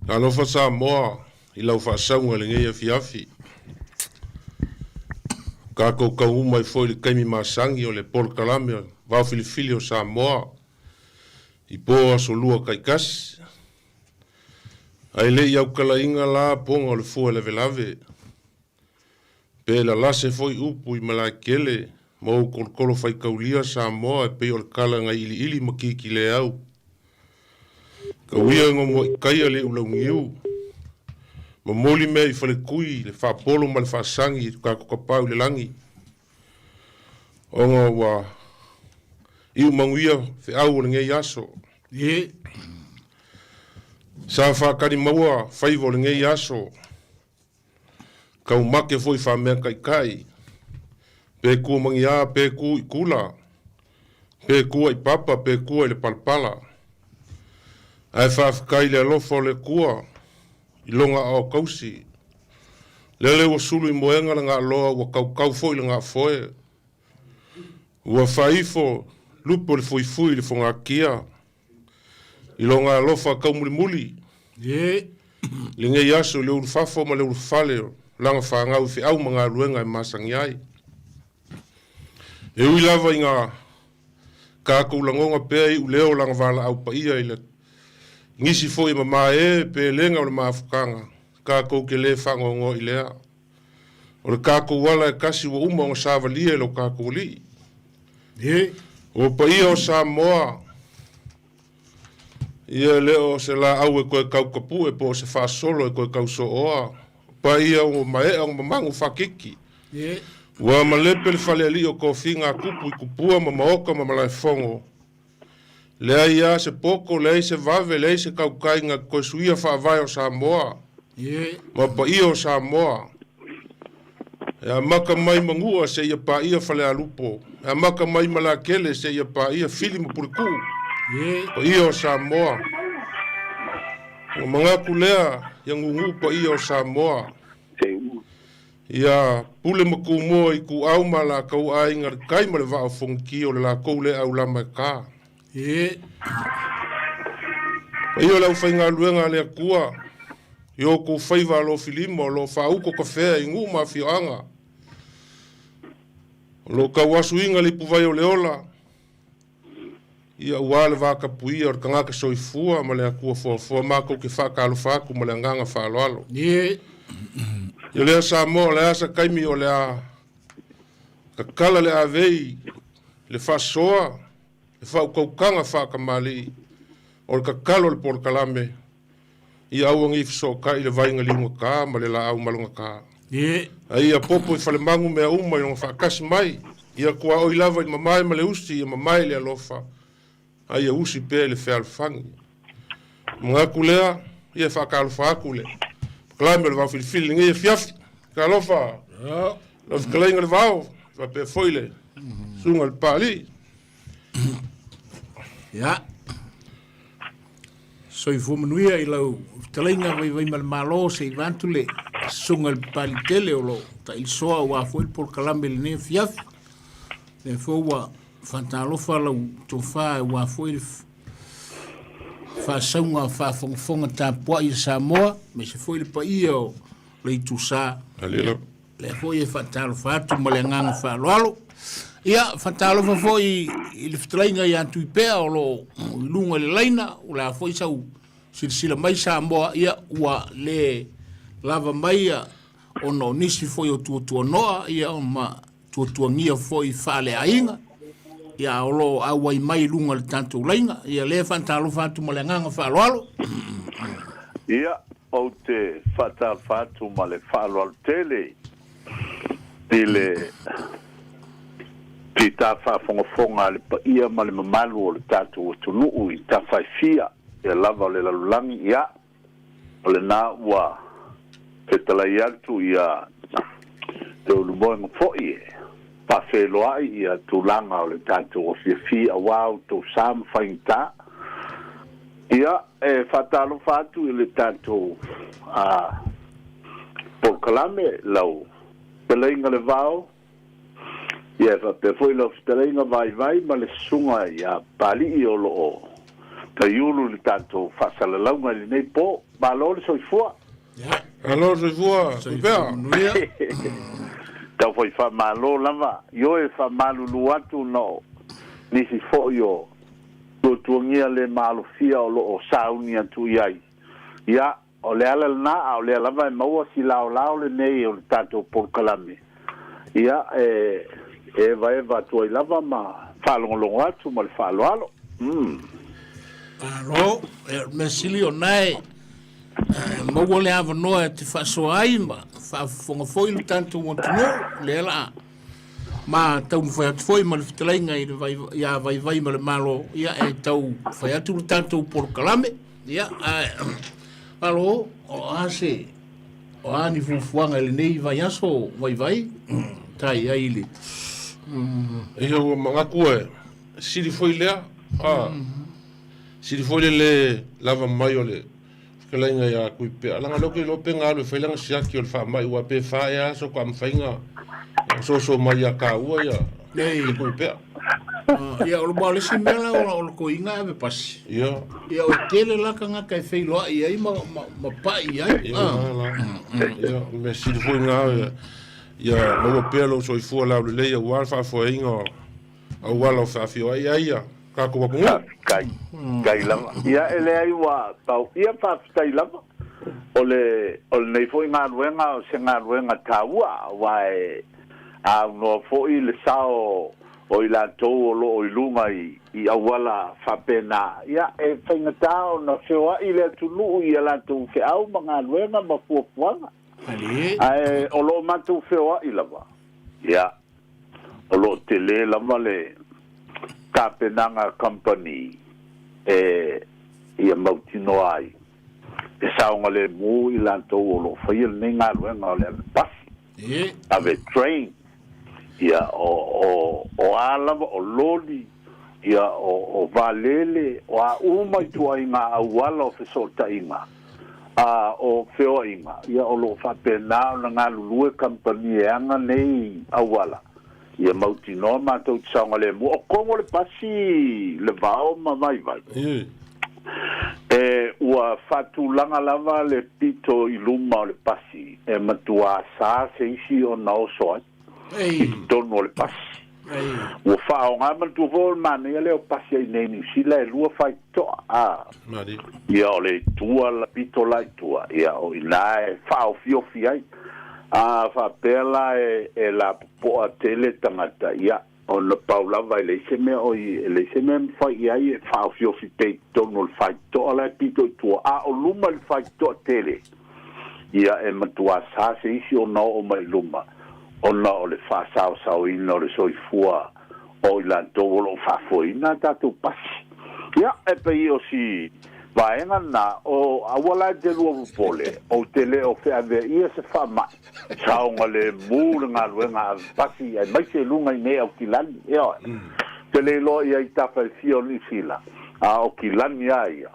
Talofa Samoa i lau faasauga i lenei afiafi. Tatou taunuu mai foi i le taimi masani o le polokalame o Vao Filifili o Samoa i po aso lua taitasi. Ae le i autalaina la poga o le fua lavelave, pe lalase foi upu i malaekele ma ou tolotolo faitaulia Samoa e pei o le tala nai iliili ma kikileau. Tauia gomoitaia le ulauniu, momoli mea i faletui le faapolo ma le faasagi i tatou tapau i le lagi, ona ua iu manuia feau o lenei aso. Sa faatali maua faiva o lenei aso, taumate foi faamea taitai, pe tua magiā pe tu i kula, pe tua i papa pe tua i le palapala. Ae faafetai i le alofa o le Atua i lona aao tausi. Lele ua sulu i moega le gaaloa ua tautau foi le gaafoe. Ua faaifo lupe o le fuifui i le fogatia i lona alofa taumulimuli. Lenei aso i le ulufafo ma le ulufale o lana fanau i feau ma galuega e masani ai. E ui lava ina tatou lagona pea iu leo o lana valaau paia i le nisi foi e mamae pe lega o le mafutaga, tatou te le faanoanoa i lea. O le tatou ala e tasi ua uma ona savalia e lo tatou Alii. O paia o Samoa, ia e le o se laau e toe tautapue po o se faasolo e toe tausooa. O paia ua maea ona mamagu faakiki. Ua malepe le falealii o tofiga a tupu i tupua ma maota ma malaefono. Leai lava se poto, leai se vave, leai se tautai na toe suia faavae o Samoa ma paia o Samoa. E amata mai Manua seia paia Falealupo, e amata mai Malakele seia paia Fili ma Puletuu, paia o Samoa. Ona manatu lea ia gugu paia o Samoa. Ia pule ma tumua i ituau ma latou aiga le tai ma le vaa o Fonoti o le latou lea aulama e ta. Paia o le aufaigaluega a le Atua i o outou faiva alofilima o lo o faauto tafea i nuu ma afioaga, o lo o tauasuina le ipuvai o le ola, ia aua le vatapuia o le tagata soifua ma le Atua foafoa, matou te faatalofa atu ma le agaga faaaloalo. Ia lea Samoa, o le a se taimi o le a tatala le avei le faasoa, le faautautaga faatamalii o le tatalo o le polokalame, ia aua nei fesootai le vaiga liugata ma le laau malogata. A ia popo i falemagu mea uma i lona faatasi mai, ia tuaoi lava i le mamae ma le usi, ia mamae i le alofa, a ia usi pea i le fealofani. Manatu lea, ia e faatalofa atu le polokalame o le Vao Filifili i lenei afiafi. Talofa, lau fetalaiga le Vao, faapea foi le susuga i le Papalii. Ia. Soifua manuia i lau fetalaiga Vaivaimalemalo se i vaeatu le susuga i le Papaliitele o lo o tailisoa aua foi le polokalame i lenei afiafi. Lea foi ua faatalofa lau tofa aua foi le faasauga faafogafoga tapuai a Samoa, aemaise foi le paia o le Itusa. Lea foi e faatalofa atu ma le agaga faaaloalo. Ia, faatalofa foi i le fetalaiga ia Tuipea o lo o i luga i le laina, o le a foi sau silasila mai Samoa, ia ua le lava mai ona o nisi foi o tuatuanoa, ia ma tuatuagia foi faaleaiga, ia o lo o auai mai i luga o le tatou laina. Ia lea e faatalofa atu ma le agaga faaaloalo. Ia, Ou te faatalofa atu ma le faaaloalo tele i le fita faafogafoga a le paia ma le mamalu o le tatou atunuu i tafaefia ia lava o le lalolagi. Ia, o lena ua fetalai atu ia te ulumoega foi e faafeiloai ia tulaga o le tatou afiafi aua outou sa ma faigata. Ia, e faatalofa atu i le tatou polokalame, lau fetalaiga le Vao, ia e faapea foi lau fetalaiga Vaivai ma le susuga ia Papalii o lo o taiulu le tatou faasalalauga i lenei po. Malo le soifua. Alo soifua, Soifua manuia. Tau foi faamalo lava ioe faamalulu atu na o nisi fo'i o tuatuagia le maalofia o loo sauni atu i ai. Ia o le ala lenā a o lea lava e maua si laolao lenei o le tatou polokalame. Ia e evaeva atu ai lava ma faalogologo atu ma le faaaloalo. Malo, e o le mea sili o nae maua le avanoa e te faasoa ai ma faafofoga foi le tatou atunuu, lea la ma taumafai atu foi ma le fetalaiga i le vai, ia Vaivai ma le Malo, ia e tau fai atu le tatou polokalame. Ia, ae, malo, o a se, o a ni fuafuaga i lenei vaiaso Vaivai, tai ai le... Ia ua manatu e sili foi lea, a, sili foi le lē lava mai o le fetalaiga ia Tuipea, leaga o lea ou te iloa pe na alu e fai lana siaki o le faamai, aua pe fa ea aso faatoa mafai ona soso mai ia tāua ia Tuipea. Ia, o le isi mea la o le toeaina e ave pasi. Ia. Ia, o tele la tagata e feiloai ai ma pai ai. Ia, la. Ia, o le mea sili foi lena, ia maua pea lou soifua laulelei aua le faafoeina o auala o feafioai ai ia tatou atunuu. Faafetai. Faafetai lava. Ia, e leai ua pau. Ia, faafetai lava. O le, o lenei foi galuega o se galuega taua, aua e aunoa foi le sao o i latou o loo i luga i, i auala faapena. Ia, e faigata ona feoai le atunuu i a latou feau ma galuega ma fuafuaga. Ae o loo matou feoai lava. Ia, o loo tele lava le tapenaga company e ia mautinoa ai e saogalemu i latou o loo faia lenei galuega o le ave pasi, ave train. Ia o o a lava o loli, ia o vaalele, o a uma ituaiga auala o fesootaiga a o feoaiga. Ia o loo faapena ona galulue kamupani e aga nei auala ia mautinoa matou te saogalemu. O kogo le pasi le vao ma Vaivai. E ua faatulaga lava le pito i luma o le pasi e matuā sa se isi ona oso ai i totonu o le pasi. Ua faaaogā manatua foi o le manaia lea o pasi ai nei Niu Sila e lua faitotoa a. Ia o le itua la pito la i tua, ia o i ina e faaofiofi ai. A faapea la e lapopoa tele tagata, ia ona pau lava e leai se mea o i, e leai se mea e mafai i ai e faaofiofi pea i totonu o le faitotoa la e pito i tua, a o luma i le faitotoa tele, ia e matuā sa se isi ona oo mai i luma, ona o le faasaosaoina o le soifua o i latou o loo faafoeina a tatou pasi. Ia, e pei o si vaega lena o aua la e te lua popole, ou te le o feaveaia se faamai, saogalemu le galuega ave pasi aemaise i luga i nei Aukilani. Ioe. Te le iloa i ai tafa e fia o Niu Sila, a o Kilani a ia.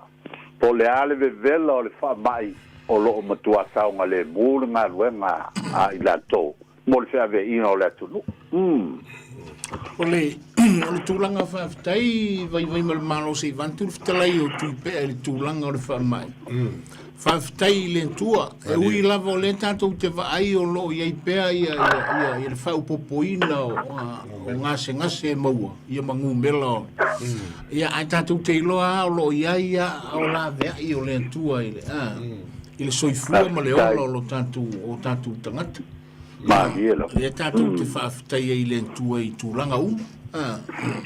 Po o le a le vevela o le faamai o loo matuā saogalemu le galuega a i latou mo le feaveaiga o le atunuu. O le o le tulaga faafetai Vaivai ma le Malo se i vaeatu le fetalai o Tuipea i le tulaga o le faamai. Faafetai i le Atua. E ui lava o lea tatou te vaai o lo o i ai pea ia ia ia ia le faaopoopoina o o gasegase e maua ia ma numera o ia ae tatou te iloa lava o lo o i ai ia o laveai o le Atua i le i le soifua ma le ola o lo tatou o tatou tagata. Malie lava. Lea tatou te faafetai ai i le Atua i tulaga uma.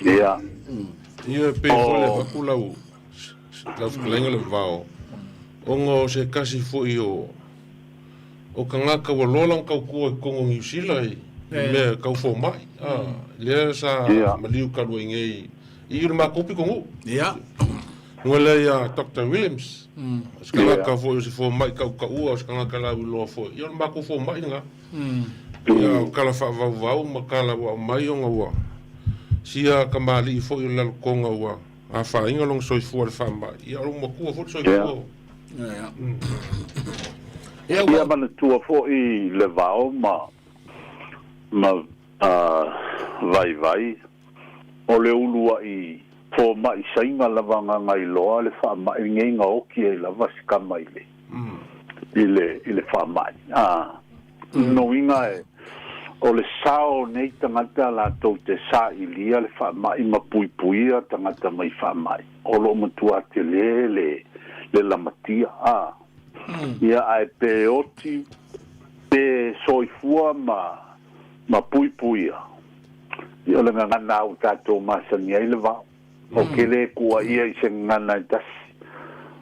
Ia. Ia e pei foi le avatu lau lau fetalaiga le vao ona o se tasi foi o o tagata ua loa lana tautua i totonu o Niu Sila i mea tau fomai a lea sa maliu talu ai nei i le matou pitonuu. Ia. Nua lea ia Dr. Williams. O se tagata foi o se fomai tautaua, o se tagata lauiloa foi. Ia o le matou fomai lena. Ia o tala faavauvau ma tala ua aumai ona ua sia tamalii foi o le lalotoga ua afaina lona soifua i le faamai. Ia o le matua foi le soifua. Ia. Ia manatua foi le vao ma ma Vaivai o le uluai. Fomaʻi saiga lava gagailoa le faamaʻi geiga oki ai lava se kama i le i le faamaʻi a noiga e o le sao nei tagata latou te saʻilia le faamaʻi ma puipuia tagata mai faamaʻi o loo matua telē le lamatia a ia ae pe oti pe soifua ma puipuia ia o le gagana au tatou masani ai le vao o kele kua ia i se gagana e tasi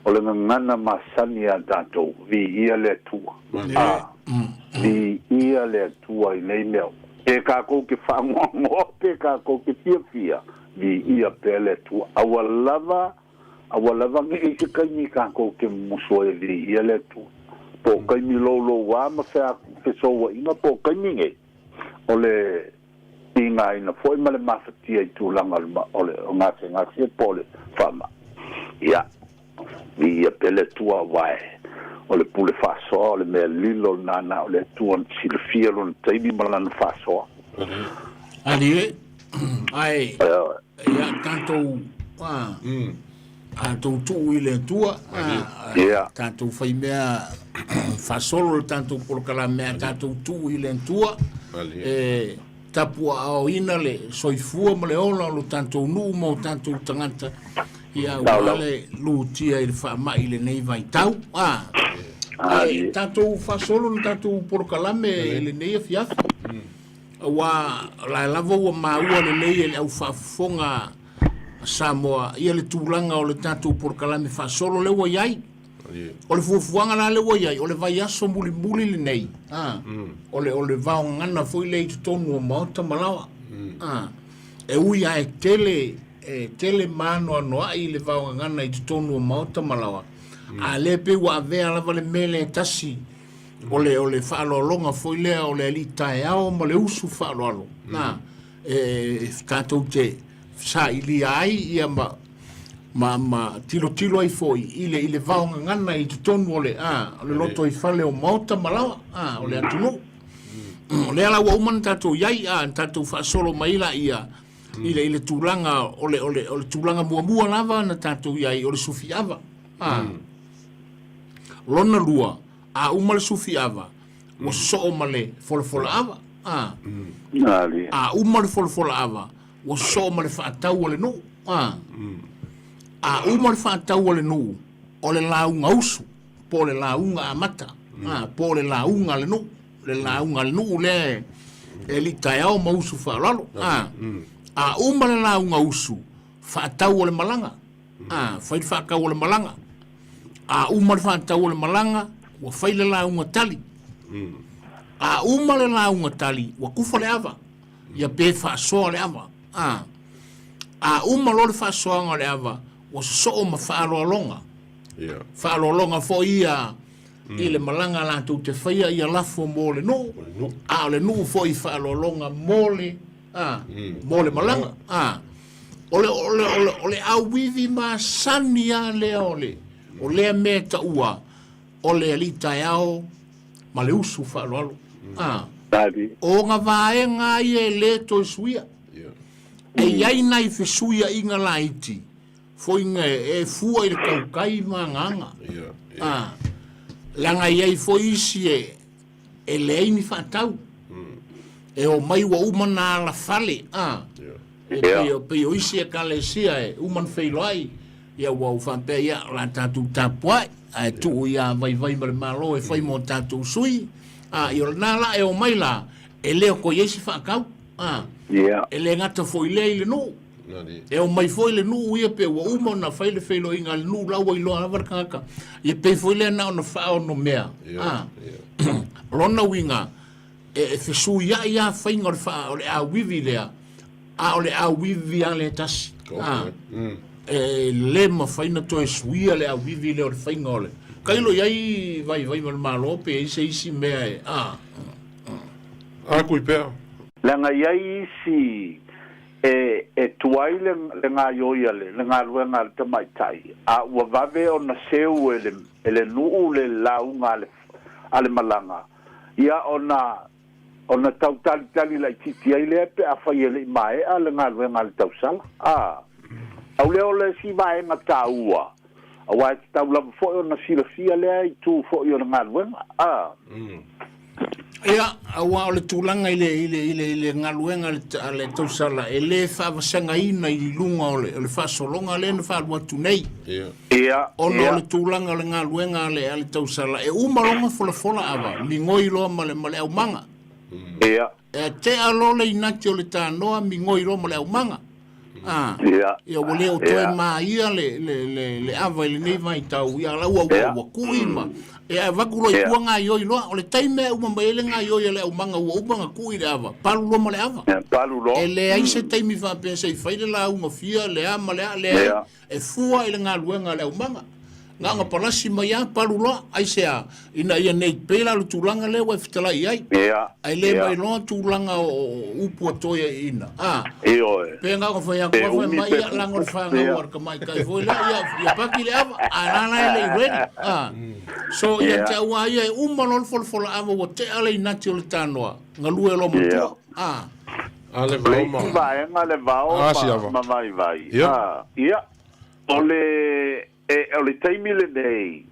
o le gagana masani a tatou viia le Atua a viia le Atua i nei mea pe kākou ke faagoagoa pe kākou ke fiafia viia pea le Atua aua lava ge i se kaimi kākou ke musu ai viia le Atua po kaimi loulouā ma fesouaʻiga po kaimi gei o le igaina foʻi ma le mafatia i tulaga o le gasegase po o le faamaʻi ia viia pea le Atua uae o le pule faasoa o le mea lilo lenā o le Atua na silafia lona taimi ma lana faasoa. Ali e ai ia tatou a tou tuu i le Atua tatou faimea faasolo le tatou polokalame a tatou tuu i le Atua e tapuaaoina le soifua ma le ola o lo tatou nuu ma o tatou tagata ia ua le lutia i le faamaʻi lenei vaitau ae tatou faasolo le tatou polokalame i lenei afiafi ua lae lava ua maua lelei e le au faafofoga Samoa ia le tulaga o le tatou polokalame faasolo le ua iai o le fuafuaga la le ua iai o le vaiaso mulimuli lenei o le vaogagana foi lea i totonu o maota ma laoa e ui ae tele maanoanoaʻi le vaogagana i totonu o maota ma laoa a lea pei ua avea lava le mea lea tasi o le faaaloaloga foi lea o le alii taeao ma le usu faaaloalo na e tatou te sailia ai ia ma tilotilo ai foi i le vaogagana i totonu o le o le loto i fale o maota ma laoa o le atunuu o lea la ua uma na tatou iai na tatou faasolo mai la ia i le tulaga o le tulaga muamua lava na tatou iai o le sufiava lona lua a uma le sufiava ua sosoo ma le folafolaava a uma le folafolaava ua sosoo ma le faatau o le nuu a uma le faatau o le nuu o le lauga usu po o le lauga amata po o le lauga a le nuu le lauga a le nuu lea e alii taeao ma usu faaaloalo a uma le lauga usu faatau o le malaga fai le faatau o le malaga a uma le faatau o le malaga ua fai le lauga tali a uma le lauga tali ua tufa le ava ia pe faasoa le ava a uma loa le faasoaga o le ava ua sosoo ma faaaloaloga faaaloaloga foi ia i le malaga latou te faia ia lafo mo le nuu a o le nuu foi faaaloaloga mo le mo le malaga o le auivi masani a lea o lea mea taua o le alii taeao ma le usu faaaloalo o ga vaega ia e lē toe suia e iai nai fesuiaʻiga laiti foiga e fua i le tautai ma agaga leaga iai foi isi e leai ni faatau e o mai ua uma na alafale e pei o isi ekalesia e uma na feiloai ia ua ou faapea ia o le a tatou tapuai ae tuu ia vaivai ma le Malo e fai mo tatou sui ia o lena la e o mai la e le o toe i ai se faatau e le gata foi lea i le nuu e o mai foi le nuu ia pe ua uma ona fai le feiloaiga a le nuu la ua iloa lava le tagata ia pei foi lea na ona faaonomea lona uiga e fesuiai lava faiga o le auivi lea a o le auivi lava lea tasi e lē mafai na toe suia le auivi lea o le faiga o le kailo iai vaivai ma le Malo pe ai se isi mea e a kui pea leaga iai isi e tuai le gaioi a le galuega a le tamaitai a ua vave ona seu e le nuu le lauga a le malaga ia ona tautalitali laititi ai lea pe afai e leʻi maea le galuega a le tausala. Au lea o le isi vaega taua, auā e tatau lava foi ona silafia lea itu foi o le galuega. A. Ia, auā o le tulaga i le, i le, i le, i le galuega a le, a le tausala, e le faavasegaina i luga o le, o le faasologa lea na faalu atu nei. Ia. Ia, Ona o ia. le tulaga o le galuega a le, a le tausala, e uma loa ona folafola ava, migoi loa ma le, ma le aumaga. Ia. E tea loa le inati o le tanoa, migoi loa ma le aumaga. A, Ia. ia ua le o toe Ia. maia le, le, le, le ava i lenei vaitau, ia la ua, ua, Ia. ua kui ma, e avatu loa i Ia. tua gaioi loa. O le taimi e uma mai ai le gaioi a le aumaga ua uma ona kui le ava, palu loa ma le ava. Ia, palu loa. E leai se taimi faapea se i fai le lauga fia, le a ma le a, leai, Ia. e fua i le galuega a le aumaga. Na ona palasi mai lava, palu loa, aisea, ina ia nei pei la le tulaga lea ua e fetalai i ai. Ia, Ae le ia. mai loa tulaga o upu a toeaiina, a. Ioe. Pe na ona fai atu Pe lava, fai umi mai, pe ia, laga o le pupu. fanau Ia. a le tamaitai foi lea, ia, ia paki le ava, a la la e le i ready. A. So, ia Ia. te au lava ia, e uma loa le folafolaava ua tea le inati o le tanoa, galue loa matua. Ia. A. A le Le vao ma. isi vaega le vao Ah, ma, si ava. ma vaivai. Ia. Ah, ia. O le, e, o le taimi lenei,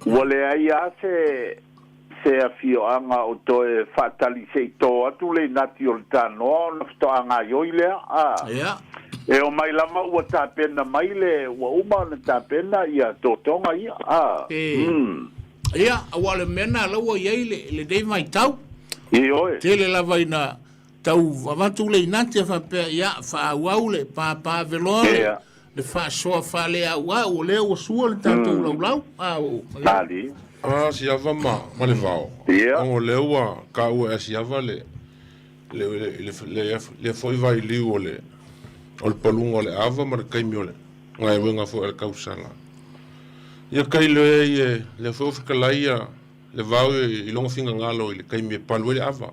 ua leai lava se, se afioaga o toe faatali se i tō atu le inati o le tanoa ona faatoa gaioi lea. A. Ia. E o mai lava ua tapena mai le, ua uma ona tapena ia totoga ia. A. E. Ia, aua o le mea lena la ua i ai le, lenei vaitau. Ioe. Tele lava ina tau avatu le inati a faapea, ia, faaauau le pāpā veloa le, Ia. le faasoa faaleauau, o lea ua sua le tatou laulau. A, o, ia. Tali. A si ava ma, ma le vao. Ia. Ona o lea ua taua e si ava le, le, le, le, le, le foi vailiu o le, o le paluga o le ava ma le taimi o le galuega foi a le tausala. Ia kai le ai e, le foi o fetalai ia le vao i loga finagalo i le taimi e palu ai le ava.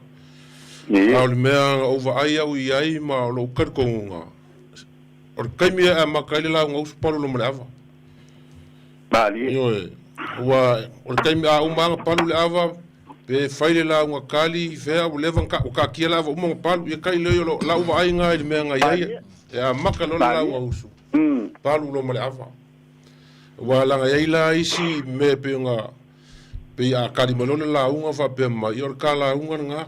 Ia. A o le mea na ou vaai au i ai ma o lou talitonuga, o le taimi e amata ai le lauga usu palu loa ma le ava. Malie. Ioe, ua, o le taimi a uma lava palu le ava, pe fai le lauga kali i fea, ua leva ona ua taatia le ava uma ona palu, ia kai lea o lo, lau vaaiga i le mea na i ai, e amata loa le lauga usu, palu loa ma le ava. Ua laga i ai la isi mea e pei ona, pei a kali mai loa le lauga faapea mai, ia o le ka lauga lena.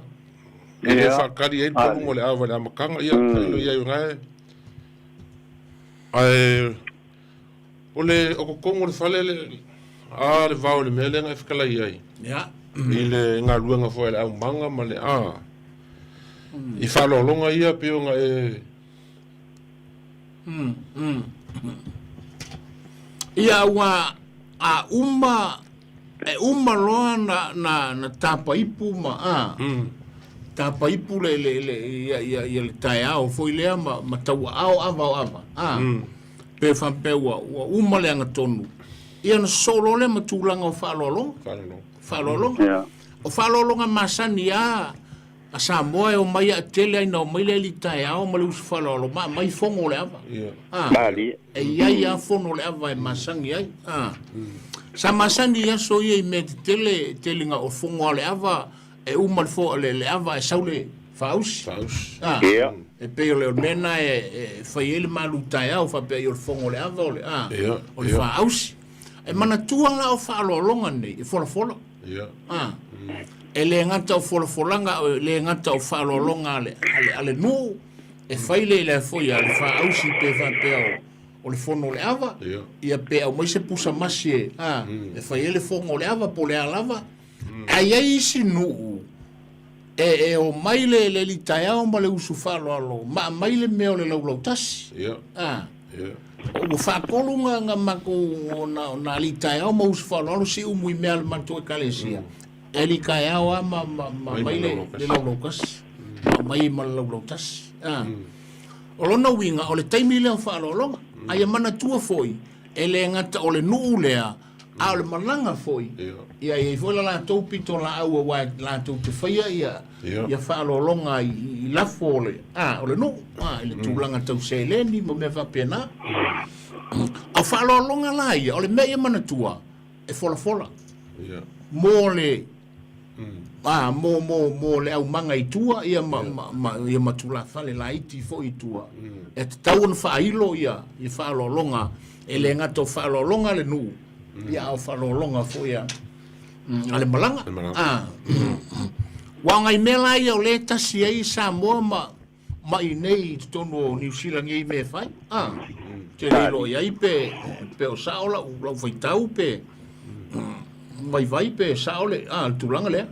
E le Ia. faakali ai le paluga o le ava i le amataga, ia, kai loa i ai o lena e. Ae, o le, o totonu o le fale le, a le vao i le mea lea na e fetalai ai. Ia. I le galuega foi a le aumaga ma le a. I faaaloaloga ia pei ona e. Ia ua a uma e uma loa na na na tapaipu ma a. Tapaipu le le le ia ia ia le taeao foi lea ma ma tauaao ava o ava. A. Pe faapea ua ua uma le agatonu. Ia ona sosoo loa lea ma tulaga o faaaloaloga. Faaaloaloga. Faaaloaloga. Ia. O faaaloaloga masani a a Samoa e omai aatele ai na omai le alii taeao ma le usu faaaloalo ma aumai fono o le ava. Ia. A. Malie. E i ai lava fono o le ava e masani ai. A. Sa masani i aso ia i mea tetele, tele o fono lava o le ava, e uma le fo, le, le ava e sau le faausi. Faausi. A. Ia. E pei o le mea lena e, e fai ai le malu taeao faapea i o le fono o le ava o le, a, Ia, o le ia. faausi. E manatua la o faaaloaloga nei, e folafola. Ia. A. E le gata o folafolaga, e le gata o faaaloaloga a le, a le, a le nuu, e fai le le foi a le faausi pe faapea o, o le fono o le ava, Ia. ia pe aumai se pusa masi e, a, e fai ai le fono o le ava po o le a lava. Ae i ai isi nuu, e, e omai le, le alii taeao ma le usu faaaloalo, ma aumai le mea o le laulautasi. Ia. A. Ia. Ua faatolu nga nga matou na na alii taeao ma usu faaaloalo si umu i mea a le matou ekalesia. E alii taeao lava ma ma ma Mai aumai ma le laulautasi. le laulautasi. Ma aumai ma le laulautasi. A. O lona uiga, o le taimi lea o faaaloaloga. A ia manatua foi, e le gata o le nuu lea, a o le malaga foi. Ia. Ia e i ai foi la latou pitolaau aua latou te faia ia Ia. ia faaaloaloga i, i lafo o le, a, o le nuu, a, i le tulaga tau seleni ma mea faapena. O faaaloaloga la ia, o le mea ia manatua, e folafola Ia. mo le A mo mo mo le aumaga i tua ia ma ma ma ia ma tulafale laiti foi i tua. E tatau ona faailo ia ia faaaloaloga e le gata o faaaloaloga a le nuu ia a o faaaloaloga foi a a le malaga. A ua o nai mea la ia o lea e tasi ai Samoa ma ma i nei i totonu o Niu Sila nei mea e fai. A te le iloa i ai pe pe o sao lau lau faitau pe vaivai pe sao le a le tulaga lea.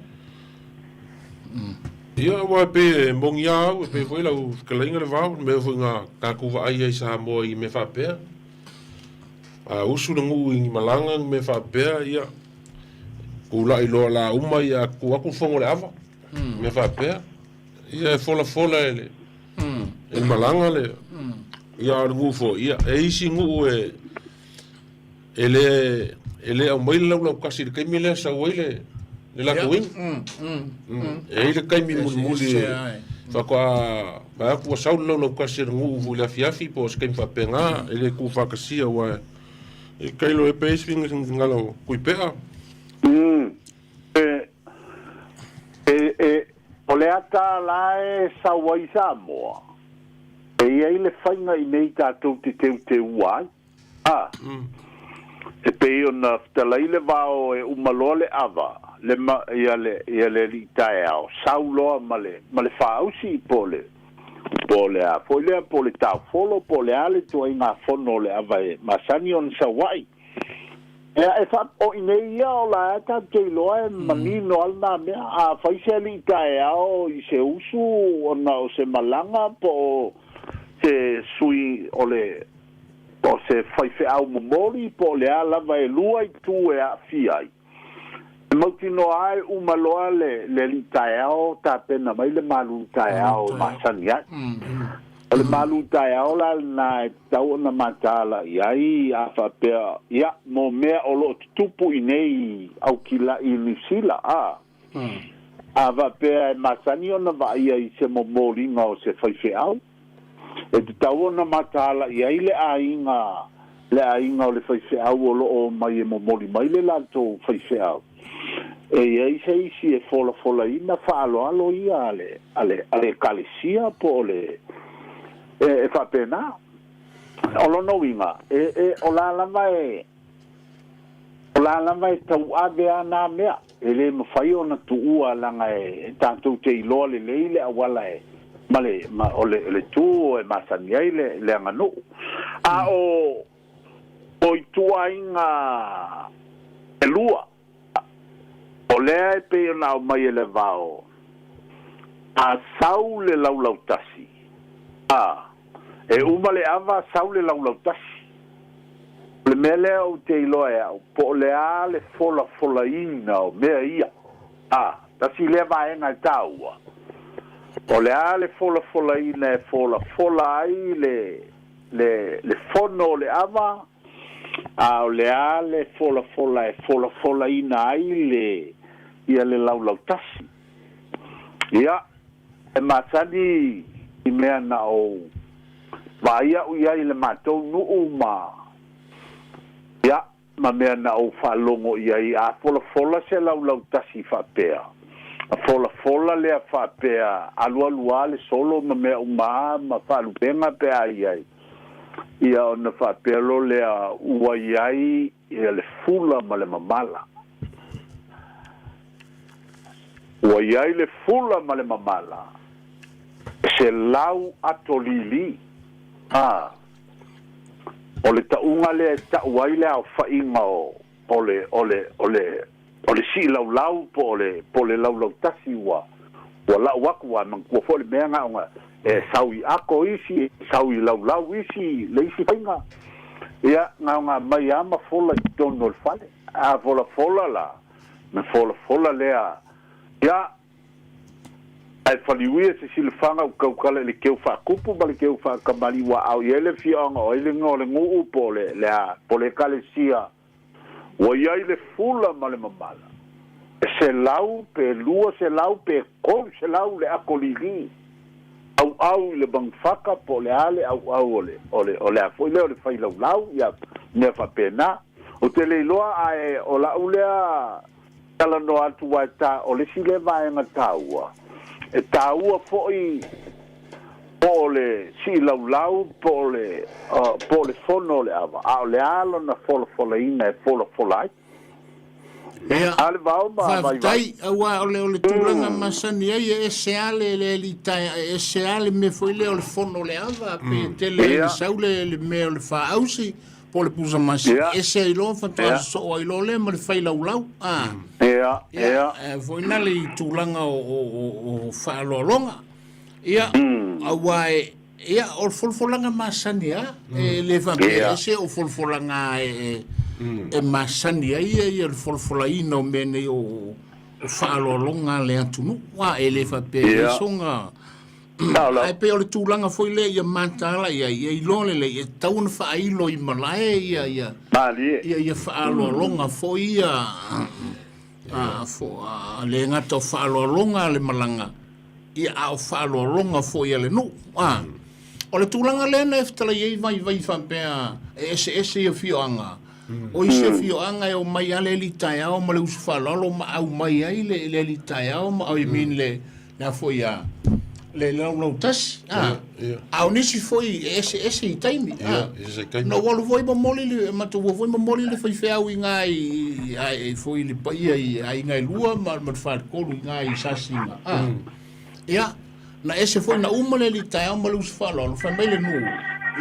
Ia, aua e pei e moni lava au, e pei foi lau fetalaiga le vao, le mea foi na tatou vaai ai i Samoa i mea faapea. A usu le nuu i ni malaga ni mea faapea, ia, tulai loa la uma, ia, tuu atu le fono o le ava, mea faapea. Ia, e folafola e le, e le malaga le, ia, a o le nuu foi, ia, e isi nuu e, e le e le aumai le laulautasi i le taimi lea sau ai le le latou inu. E i ai le taimi mulimuli e faatoa vaai atu ua sau le laulautasi a le nuu foi i le afiafi po o se taimi faapena, e le tuufaatasia aua e tailo e pe ai se finagalo o Tuipea. E, e, e, o le ata la e sau ai Samoa, e i ai le faiga i nei tatou te teuteua ai. A, e pei ona fetalai le vao e uma loa le ava, le ma, ia le, ia le alii taeao, sau loa ma le, ma le faausi po o le, po o le a foi lea, po o le taofolo, po o le a le ituaiga fono o le ava e masani ona sau ai. Ea, e fa, o i nei ia o la e tatou te iloa e manino lava lena mea. A fai se alii taeao i se usu ona o se malaga po o se sui o le, po o se faifeau momoli po o le a lava e lua itu e aafia ai. E mautinoa ai uma loa le le alii taeao tapena mai le malu taeao e masani ai. O le malu taeao la lena e tatau ona mataala i ai a faapea, ia, mo mea o lo o tutupu i nei Aukila i Niu Sila, a. A faapea e masani ona vaaia i se momoliga o se faifeau, E tatau ona mataala i ai le aiga, le aiga o le faifeau o lo o omai e momoli mai le latou faifeau. E i ai se isi e folafolaina faaaloalo ia a le, a le, a le Ekalesia po o le, e, e faapena. O lona uiga, e, e, o la lava e, o la lava e tauave a nā mea, e le mafai ona tuua leaga e tatou te iloa lelei le auala e ma le ma o le le tu e masani ai le le aganuu. A o o ituaiga e lua, o lea e pei ona aumai e le vao, a sau le laulautasi, a e uma le ava sau le laulautasi. O le mea lea ou te iloa e au, po o le a le folafolaina o mea ia. A, tasi lea vaega e taua, o le a le folafolaina e folafola ai le, le, le fono o le ava, a o le a le folafola e folafolaina ai le, ia le laulautasi. Ia, e masani i mea na ou vaai au i ai i le matou nuu ma, ia, ma mea na ou faalogo i ai, a folafola se laulautasi faapea, a folafola lea faapea, alualu lava le solo ma mea uma lava ma faalupega pe a i ai, ia ona faapea loa lea ua i ai ia le fula ma le mamala. Ua i ai le fula ma le mamala, e se lau ato lili. A, o le tauga lea e tau ai le aofaiga o, o le, o le, o le, o le siilaulau po o le, po o le laulautasi ua, ua lau aku ua manatua foi le mea na ona e sau i ako isi, e sau i laulau isi, le isi faiga. Ia, na ona aumai lava ma fola i totonu o le fale. A folafola la, na folafola lea, ia, ae faliuia se silafaga ua tautala i le keu faakupu ma le keu faakamali ua aao i ai le afioaga o ai le igoa o le nuu po o le, le a, po o le ekalesia ua i ai le fula ma le mamala, e 100 pe 200 pe 300 le ako lili auau i le magafaka po o le a le auau o le, o le, o le a foi lea o le failaulau, ia, mea faapena. Ou te le iloa ae o lau lea. Talanoa atu ai ta o le isi lea vaega taua, e taua foi po o le siilaulau po o le po o le fono o le ava, a o le a lona folafolaina e folafola ai. Ia, A le vao ma vaivai. Faafetai, auā o le tulaga masani ai e ese lava le alii taea, e ese lava le mea foi lea o le fono o le ava, pei e tele ai ina sau le mea o le faaausi po o le pusa masi, ese ai loa faatoa sosoo ai loa lea ma le fai laulau. A. Ia, e foi na le i tulaga o faaaloaloga. Ia, auā e, ia, o le folafolaga masani lava, e le faapea ese o folafolaga e masani ai ia le folafolaina o mea nei o faaaloaloga a le atunuu. A, e le faapea e leai soga. Ae pei o le tulaga foi lea ia mataala i ai, ia iloa lelei, e tatau ona faailo i malae ia, ia, ia, ia faaaloaloga foi ia, a, fo, a, le gata o faaaloaloga a le malaga, ia, a o faaaloaloga foi a le nuu. A, o le tulaga lea na e fetalai ai vaivai faapea e eseese i afioaga, o isi afioaga e omai lava le alii taeao ma le uso faaaloalo ma aumai ai le, le alii taeao ma, I mean le, le a foi a le laulautasi a a o nisi foi e eseese i taimi a na ou alu foi momoli le matou o foi momoli le faifeau i ngā i ai foi le paia i aiga e lua ma le faletolu i ngā i Sasiga a ia na ese foi na uma le alii taeao ma le uso faaaloalo fai mai le nuu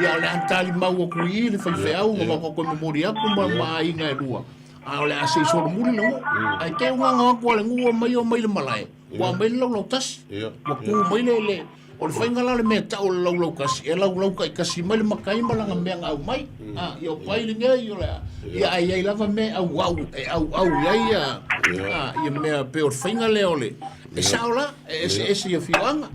ia o le a talimau atu i i le faifeau na matou toe momoli atu ma aiga e lua a o le a se i solomuli le nuu ae te ugaga atu a le nuu omai omai le malae Ua aumai le laulau tasi. Ua tu mai le, le, o le faiga la o le mea tau o le laulau kasi, e laulau taitasi mai le matai ma lana mea na aumai. Ah, ia o pai lenei, o le a, ia ae i ai lava mea e auau, e auau i ai ia, ah, ia mea pei o le faiga lea o le, e sao la, e eseese i afioaga.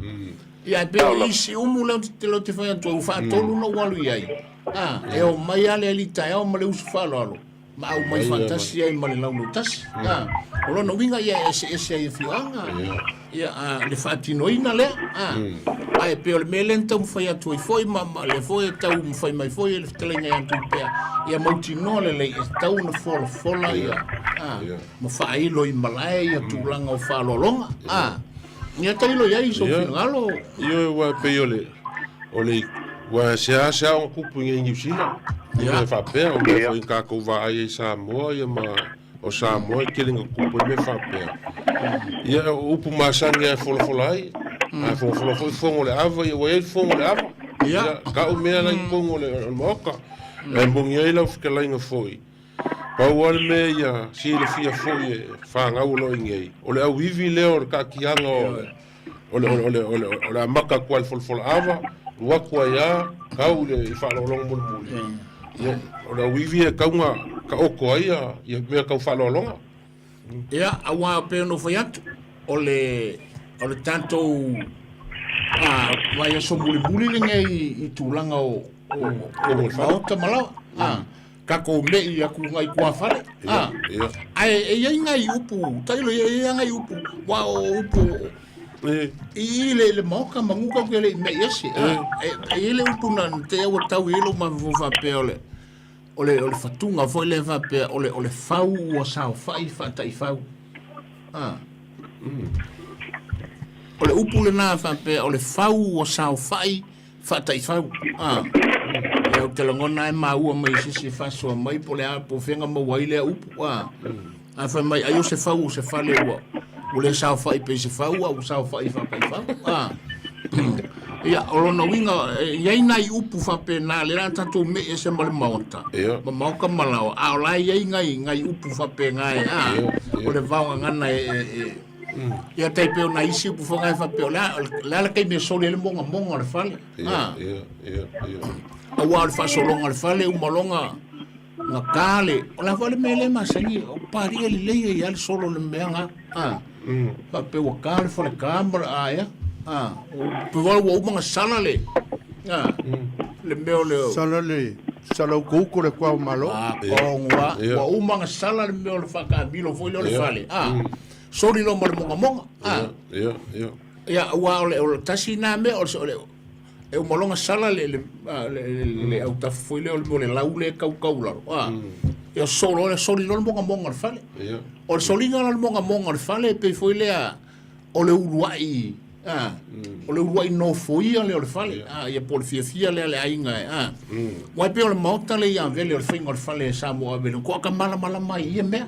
Ia ae pei o isi umu lea ou te fai atu ai, ua faatolu ona ou alu i ai. Ah, e omai lava le alii taeao ma le uso faaaloalo, ma aumai faatasi ai ma le laulautasi. A, o lona uiga ia e eseese ai afioaga, ia, a, le faatinoina lea. A, ae pei o le mea lea na taumafai atu ai foi ma, ma lea foi e taumafai mai foi e le fetalaiga ia Tuipea, ia mautinoa lelei e tatau ona folafola ia, a, ma faailo i malae ia tulaga o faaaloaloga. A, ia tailo i ai sou finagalo. Ioe, aua e pei o le, o le, ua seasea ona tupu i Niu Sila, i mea faapea, o mea foi na tatou vaai ai i Samoa, ia ma o Samoa e tele ina tupu ai mea faapea. Ia, o upu masani lava e folafola ai, a folafola foi fono o le ava, ia ua i ai le fono o le ava. Ia, tau mea la i totonu o le Maota. Ae moni ai lau fetalaiga foi, pau lava le mea ia silafia foi e fanau o lo o i nei, o le auivi lea o le taatiaga o le o le, o le, o le, o le amata atu ai le folafola ava, alu atu ai a, tau i le faaaloaloga mulimuli. Ia, o le auivi e tau na taoto ai ia, ia mea tau faaaloaloga. Ia, auā pei ona ou fai atu, o le, o le tatou a, vaiaso mulimuli lenei i tulaga o, o, o maota ma laoa. A, tatou me'i atu nai tuafale. A, ae e i ai nai upu, tailo e i ai nai upu, aua o upu i i le, le maota manu tatou te le i me'i ese. A, e, e i ai le upu na te au tau i ai lou mafaufau faapea o le, o le, o le fatuga foi lea faapea o le, o le fau ua saofai faataifau. A. O le upu lena faapea o le fau ua saofai faataifau. A. Ia ou te lagona e maua mai i se isi e faasoa mai po o le a po o fea na maua ai lea upu. A. A fai mai ai o se fau o se fale ua ua le saofai pei se fau a ua saofai faataifau. A. Ia, o lona uiga, e i ai nai upu faapena, lea a tatou me'i ese ma le maota, ma maoka ma laoa, a o la e i ai nai, nai upu faapena e, a, o le vaogagana e, e, e, Ia tai pei o nai isi upu foi e faapea, o le a, o le a le taimi e soli ai le mogamoga o le fale. Ia, ia, ia, ia. Auā o le faasologa o le fale uma loa na ta le, o le a foi le mea lea e masani, o palia lelei ai lava le solo o le mea na. A, faapea ua ta le faleta ma le a ea. A, pe ua uma ona sala le, a, le mea o le... Sala le, sala ukouko le kua o malo. A, kongo a, ua uma ona sala le mea o le faataamilo foi lea o le fale. A, soli loa ma le mogamoga. A, Ia, ia. Ia, aua o le, o le tasi na mea, o le, o le, e uma loa ona sala le, le, le, le, le autafa foi lea o le mea o le lau lea e tautau lalo. A, Ia solo le soli loa le mogamoga o le fale. O le soliga la o le mogamoga o le fale e pei foi lea o le uluai a o le uluai nofoia lea o le fale a ia po o le fiafia lea le aiga e a Ua e pei o le maota lea i Avele o le faiga o le fale e Samoa Avele ko aka malamalama ai i ia mea.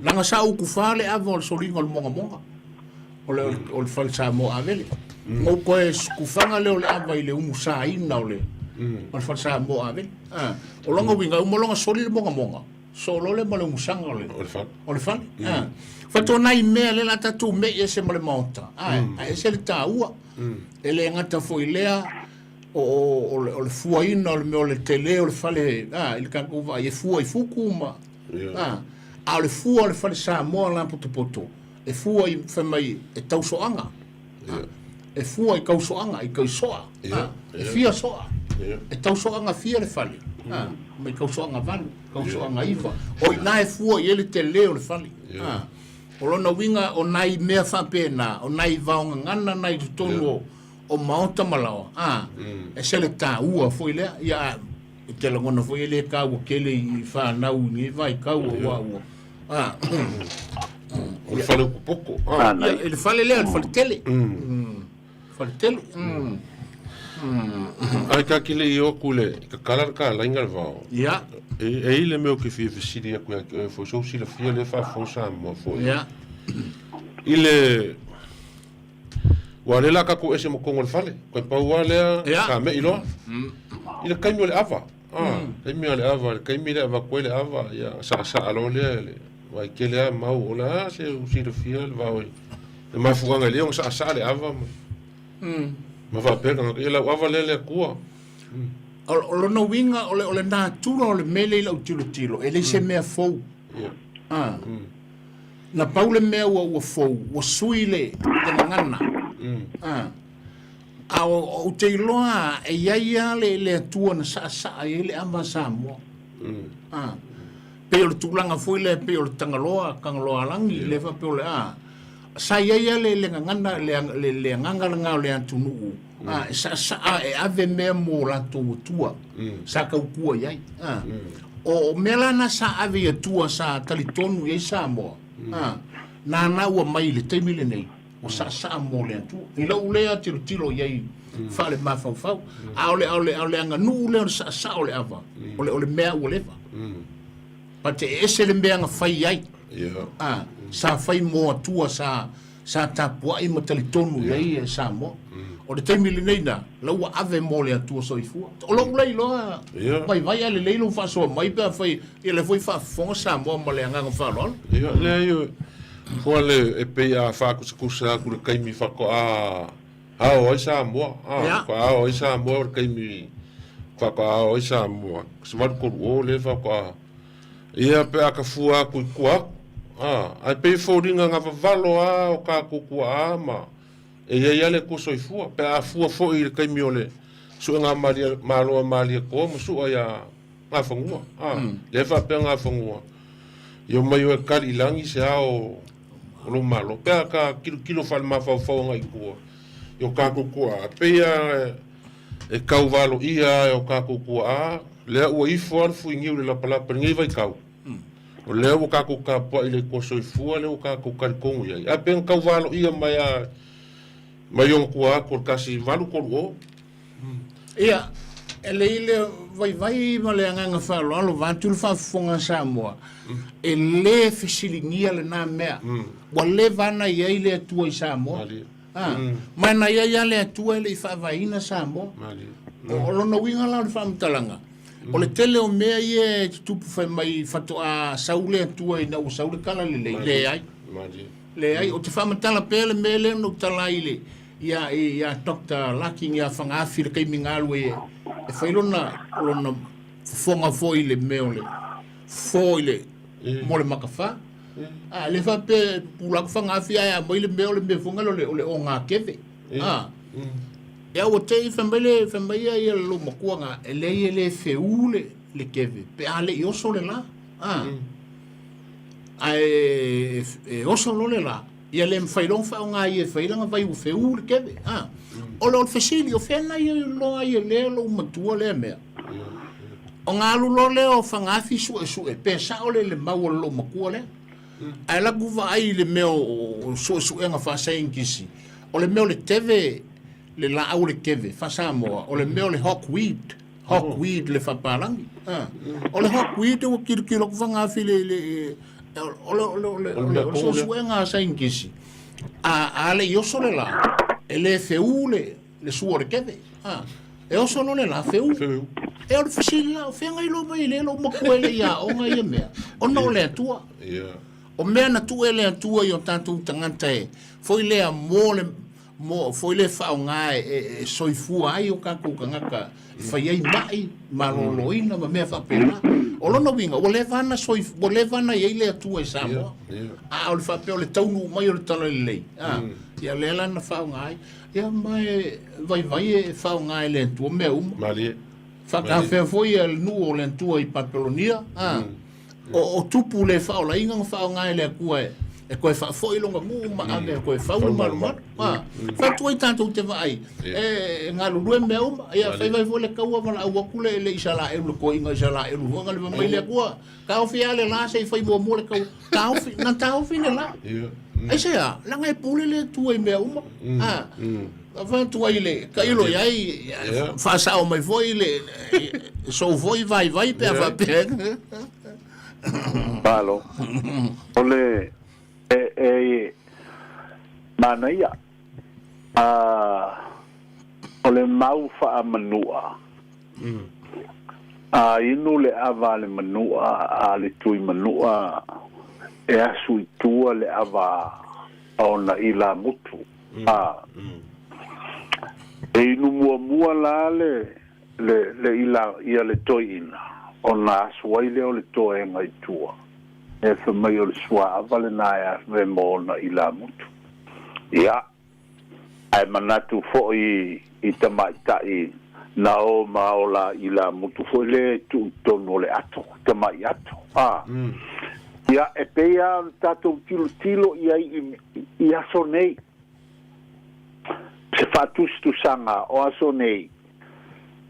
Leaga sa ou kufa le ava o le soliga o le mogamoga o le o le fale Samoa Avele. Ou toe kufaga lea o le ava i le umusaina o le o le fale Samoa Avele. A o lona uiga e uma loa ona soli le mogamoga solo lea ma le umusaga o le O le fale. o le fale. A faatoa nai mea lea o le a tatou me'i ese ma le maota, a ae ese le taua. E le gata foi i lea o, o, o, le, o le fuaina o le mea o le tele o le fale a, i le tatou vaai e fua i fuku ma a, a o le fua o le fale Samoa la potopoto e fua i fai mai e tausoaga e fua i tausoaga i tausoa a, e fia soa e tausoaga fia le fale a, mai tausoaga valu tausoaga iva o i ina e fua i ai le tele o le fale a, o lona uiga o nai mea faapena o nai vaogagana na i totonu o o maota ma laoa, a, ese le taua foi lea. Ia, a, e te lagona foi e le taua tele i whanau i nei vaitau ua ua. A, O le fale upopoko. Ah. Ia, e le fale lea, le fale tele. Fale tele. Ai ka ki le i oku le ka kala le ka lainga le vao. Ia. E, e i le mea o ke fia fesili aku ia ke fo so silafia le fa fo sa mo fo. Ia. I le Ua lea la tatou ese ma totonu o le fale. Toe pau lava lea, Ia. sa me'i loa. I le taimi o le ava. Ah, taimi o le ava, le taimi lea e avatu ai le ava, ia saasaa loa lea i le vaitele lava mau o le a se u silafia le vao i le mafuaaga e lei ona saasaa le ava ma ma faapea le tagata, ia lau ava lea le Atua. O, o lona uiga o le, o le natura o le mea lea i lau tilotilo, e leai se mea fou. Ia. Ah. Na pau le mea ua ua fou, ua sui le le gagana. A. A o, ou te iloa e i ai lava le, le Atua na saasaa i ai le ava a Samoa. A. Pei o le tulaga foi lea pei o le Tagaloa, Tagaloaalagi, lea faapea o le a. Sa i ai lava le, le gagana, le, le, le agaga lena o le atunuu, a, e saasaa e ave mea mo latou atua, sa tautua i ai. A. O mea la na sa ave i atua sa talitonu i ai Samoa, a, nana ua mai i le taimi lenei, ua saasaa mo le Atua. I lou lea tilotilo i ai faalemafaufau. A o le, a o le, a o le aganuu lea o le saasaa o le ava, o le, o le mea ua leva. But e ese le mea na fai ai. Yeah. A, sa fai mo atua sa sa tapuai ma talitonu i ai e Samoa. O le taimi lenei na, la ua ave mo le Atua soifua. O lou lea iloa, Yeah. vaivai a lelei lou faasoa mai pe afai, ia lea foi faafofoga Samoa ma le agaga faaaloalo. Ia, leai, o, fua le, e pei a faakusakusa atu le taimi faatoa ao ai Samoa. Ah, Yeah. faatoa ao ai Samoa o le taimi faatoa ao ai Samoa. Se 83 lea faatoa. Ia pe a ka fua atu i tua atu. Ah, ae pei e foliga na vavalo lava o tatou tuaa ma e i ai lava le Atua soifua. Pe a fua foi i le taimi o le suega malie, malo a Malietoa ma sua ia Gafanua. Ah, lea e faapea Gafanua, ia omai oe e kali i lagi se ao o lou malo. Pe a ka kilokilo faalemafaofao agai i tua i o tatou tuaa, pei lava e tau valoia e o tatou tuaa, lea ua ifo lava le fuiniu i le lapalapa i lenei vaitau. O lea ua tatou tapuai i le Atua soifua, lea ua tatou talitonu i ai. Ae pe na tau valoia mai lava mai ona tua atu o le 1830. Ia, e lei le vaivai ma le agaga faaaloalo vaeatu le faafofoga a Samoa, e le fesiligia lena mea. Ua leva ona i ai le Atua i Samoa. A, ma na i ai lava le Atua e le i faavaeina Samoa. O lona uiga la o le faamatalaga, o le tele o mea ia e tutupu fai mai faatoa sau le Atua ina ua sau le tala lelei, leai. Leai, ou te faamatala pea le mea lea na ou tala ai i le, ia, ia Doctor Larkin ia Fagaafi i le taimi na alu ai e fai lona, lona fofoga foi i le mea o le fofo i le, mo le makafa. A, le faapea e pupula atu Fagaafi ae aumai le mea o le mea foi lea o le, o le ogakeve. A, ia ua te i fai mai le, fai mai ia le loomatua na, e leai e le feū le, le keve pe a le i oso le la. A, ae e oso loa le la, ia le mafai loa ona faaaoga ia e fai lana vai ua feū le keve. A, o le, o le fesili, o fea na ia iloa ai e lea lou matua lea mea? Ona alu loa lea o Fagaafi suesue pe sao le le mau o le loomatua lea. Ae laku vaai i le mea o suesuega faasaienitisi, o le mea o le teve, le laau o le teve faa-Samoa, o le mea o le hawkweed, hawkweed le faapalagi. O le hawkweed ua tilotilo atu Fagaafi i le, le, o le, o le, o le, o le, o le suesuega a saienitisi, a, a le i oso le la, e le feū le, le sua o le keve. Ha. E oso loa le la feū. E o le fesili la, o fea na iloa mai ai lea lou matua e le i aoga ia mea? Ona o le Atua. O mea na tuu e le Atua i o tatou tagata e foi lea mo le mo foi lea faaaoga e, e, e soifua ai o tatou tagata e fai ai mai, maloloina ma mea faapena. O lona uiga, ua leva ona soif, ua leva ona i ai le Atua i Samoa. A o le faapea o le taunuu mai o le Talalelei, a, ia lea la na faaaoga ai. Ia ma e vaivai e faaaoga e le Atua mea uma. Malie. Faatafea foi le nuu o le Atua i Papelonia, a. O, o tupu le faaolaina na faaaoga e le Atua e, e toe faafoi lona nuu ma ave e toe fau le malumalu. A. Fai atu ai tatou te vaai, e, e galulue mea uma. Ia, faivai foi le taua valaau atu le, le Isaraelu, le toeaina Isaraelu foi, na le fai mai le Atua, taofi lava le la se i fai muamua le taua. Taofi, na taofi le la. Aisea, leaga e pule le Atua i mea uma. A, fai atu ai le tailo i ai, faasao mai foi le sou foi vaivai pe a faapea. Malo. O le e, e manaia a o le mau faamanua. A inu le ava a le manua a le tui manua e asu i tua le ava a ona ilamutu. A e inu muamua la le le le ila ia le toeaina ona asu ai lea o le toega i tua. E fai mai o le suaava lena e ave mo ona ilamutu. Ia, ae manatu foi i tamaitai na o ma ola ilamutu foi lea e tuu i totonu o le ato, tamai ato. A. Ia, e pei lava ona tatou tilotilo i ai i, i aso nei. Se faatusatusaga o aso nei,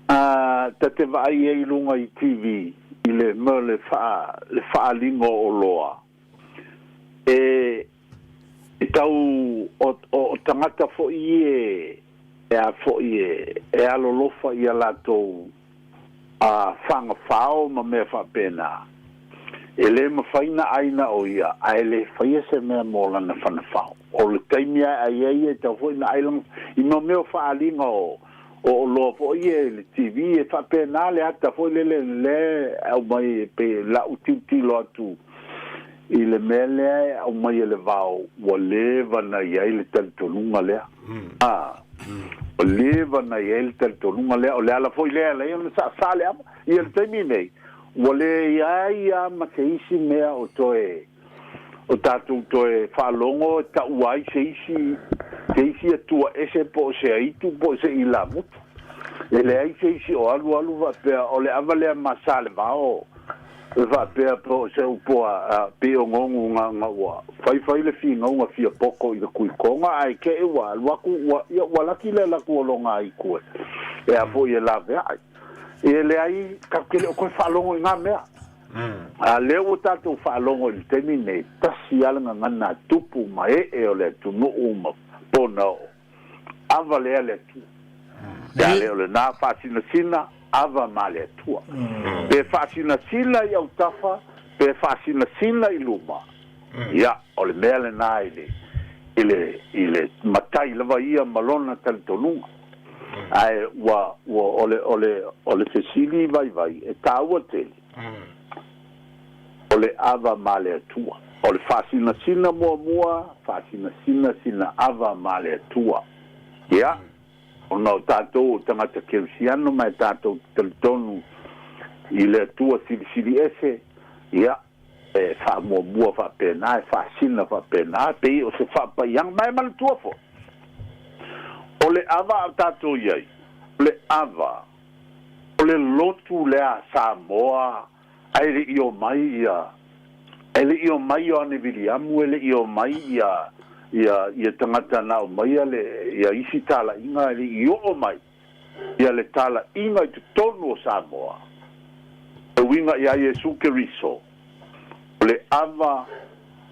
a, ta te vaai ai i luga i TV i le mea o le faa, le faaaliga o oloa. E, e tau o, o, o tagata foi e, e a foi e, e alolofa ia latou a fagafao ma mea faapena. E le mafai ona ai na o ia, ae le faia se mea mo lana fanafao. O le taimi lava e ai ai e tatau foi ona ai lana, i mo mea o faaaliga o, o oloa foi ia i le TV, e faapena le ata foi lele lea e aumai e pei lau tilotilo atu i le mea lea e aumai e le vao, ua leva ona i ai le talitonuga lea. A, ua leva ona i ai le talitonuga lea, o le ala foi lea e ala ai ona saasaa le ava. Ia le taimi nei, ua le i ai lava ma se isi mea o toe, o tatou toe faalogo e taua ai se isi, se isi atua ese po o se aitu po o se ilamutu. E leai se isi o alu alu faapea o le ava lea ma Salevao e faapea po o se upu a pei o gogu ga ga ua faifai le finauga fia poto i le kuikoga ae te i ua alu atu ua, ia ua laki le laku o loga aitu e, e a foi e laveai. E leai, tatou te le o toe faalogo i ngā mea. A lea ua tatou faalogo i le taimi nei, tasi lava le gagana a tupu ma ee o le atunuu ma pona oo. Ava lea le Atua. Pe a le o lena faasinasina, ava ma le Atua. Pe faasinasina i autafa, pe faasinasina i luma, ia, o le mea lena i le, i le, i le matai lava ia ma lona talitonuga. Ae ua, ua, o le, o le, o le fesili vaivai e taua tele, o le ava ma le Atua. O le faasinasina muamua, faasinasina sina ava ma le Atua. Ia, ona o tatou o tagata kerisiano ma e tatou te talitonu i le Atua Silisili Ese, ia, e faamuamua faapena, e faasina faapena, e pei o se faapaiaga. Ma e manatua foi, o le ava a o tatou i ai, o le ava, o le lotu lea a Samoa, ae le i omai ia, ae le i omai Ioane Viliamu, e le i omai ia, ia, ia tagata na aumaia le, ia isi talaiga, e le i oo mai ia le talaiga i totonu o Samoa. E uiga iā Iesu Keriso, o le ava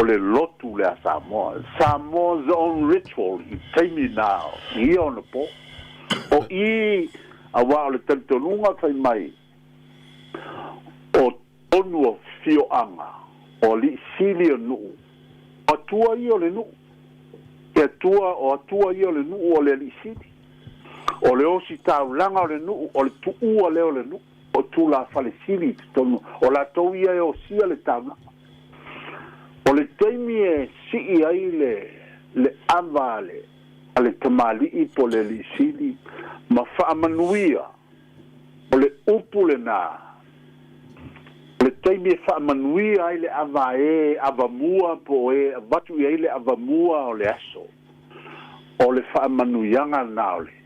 o le lotu lea a Samoa, Samoa's own ritual i taimi na i ia ona po. O i auā o le talitonuga fai mai o tonu o fioaga o alii sili o nuu, o atua ia o le nuu. Ke atua, o atua ia o le nuu o le alii sili. O le ositaulaga o le nuu, o le tuua lea o le nuu. O tulafale sili i totonu, o latou ia e osia le taulaga. O le taimi e sii ai le le ava a le a le tamalii po o le alii sili ma faamanuia, o le upu lenā, o le taimi e faamanuia ai le ava a e avamua po o e avatu i ai le avamua o le aso, o le faamanuiaga lenā o le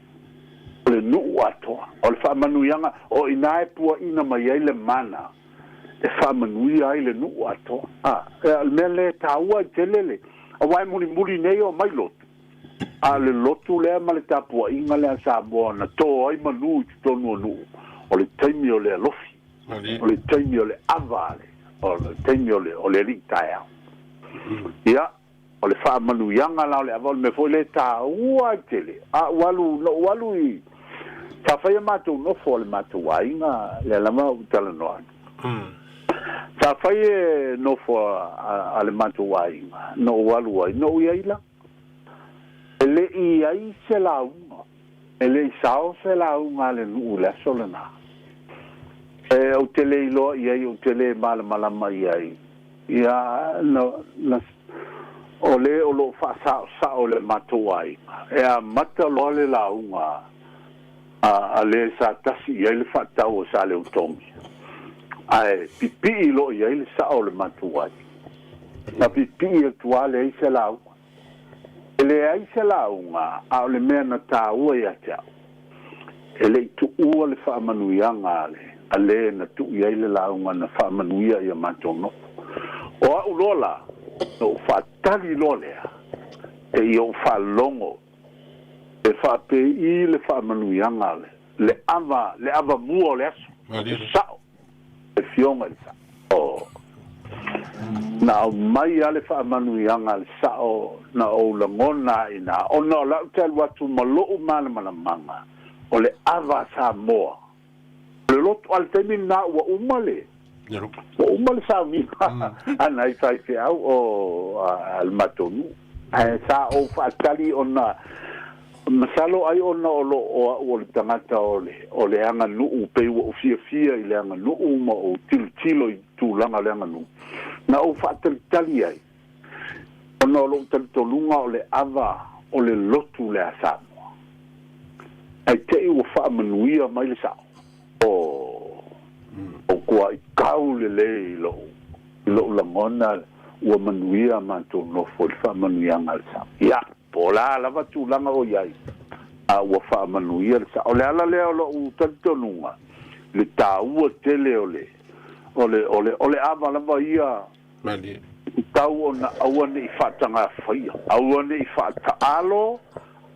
o le nuu atoa. O le faamanuiaga, o i ina e puaina mai ai le mana e faamanuia ai le nuu atoa. A, o le mea lea e taua ai tele le, aua e mulimuli nei o mai lotu, a o le lotu lea ma le tapuaiga lea a Samoa na to ai manu i totonu o nuu, o le taimi o le alofi, o le taimi o le ava a le, o le taimi o le, o le alii taeao. Ia, O le faamanuiaga la o le ava, o le mea foi lea e taua ai tele. A ou alu, na ou alu i, sa fai a matou nofo a le matou aiga, lea lava ou talanoa atu. Sa fai e nofo a le matou aiga, na ou alu ai, na ou i ai la. E le i i ai se lauga, e le i sao se lauga a le nuu i le aso lena. E, ou te le iloa i ai, ou te le malamalama i ai. Ia, na, na, o le o lo o faasaosao i le matou aiga, e amata loa le lauga a, a le sa tasi i ai le faatau o Saleutogi, ae pipii loa i ai le sao o le matou aiga. Na pipii atu lava leai se lauga. E leai se lauga, a o le mea na taua ia te au, e le i tuua le faamanuiaga a le a le na tuu i ai le lauga na faamanuia i a matou nofo. O a'u loa la, na ou faatali loa lea e ia ou faalogo e faapei le faamanuiaga a le le ava le ava mua o le aso, le sa'o. Le Afioga i le Sa'o. Na aumai lava le faamanuiaga a le Sa'o na ou lagona ai ina, ona o la'u talu atu ma lo'u malamalamaga, o le ava a Samoa, o le lotu, a o le taimi lena ua uma le, ua uma le sauniga a nai faifeau o a le matou nuu. Ae sa ou faatali ona masalo ai ona o lo o a'u o le tagata o le o le aganuu pei ua ou fiafia i le aganuu ma ou tilotilo i tulaga o le aganuu na ou faatalitali ai ona o lo'u talitonuga o le ava o le lotu lea a Samoa ae te i ua faamanuia mai le sa'o o o kuaikau lelei i lo'u I lou lagona, ua manuia a matou nofo i le faamanuiaga a le Sao. Ia, po o le a lava tulaga o i ai, a ua faamanuia le Sao. O le ala lea o lou talitonuga, le taua tele o le, o le, o le, o le ava lava ia, Malie. E tatau ona aua ne i faatagafaia, aua ne i faataalo,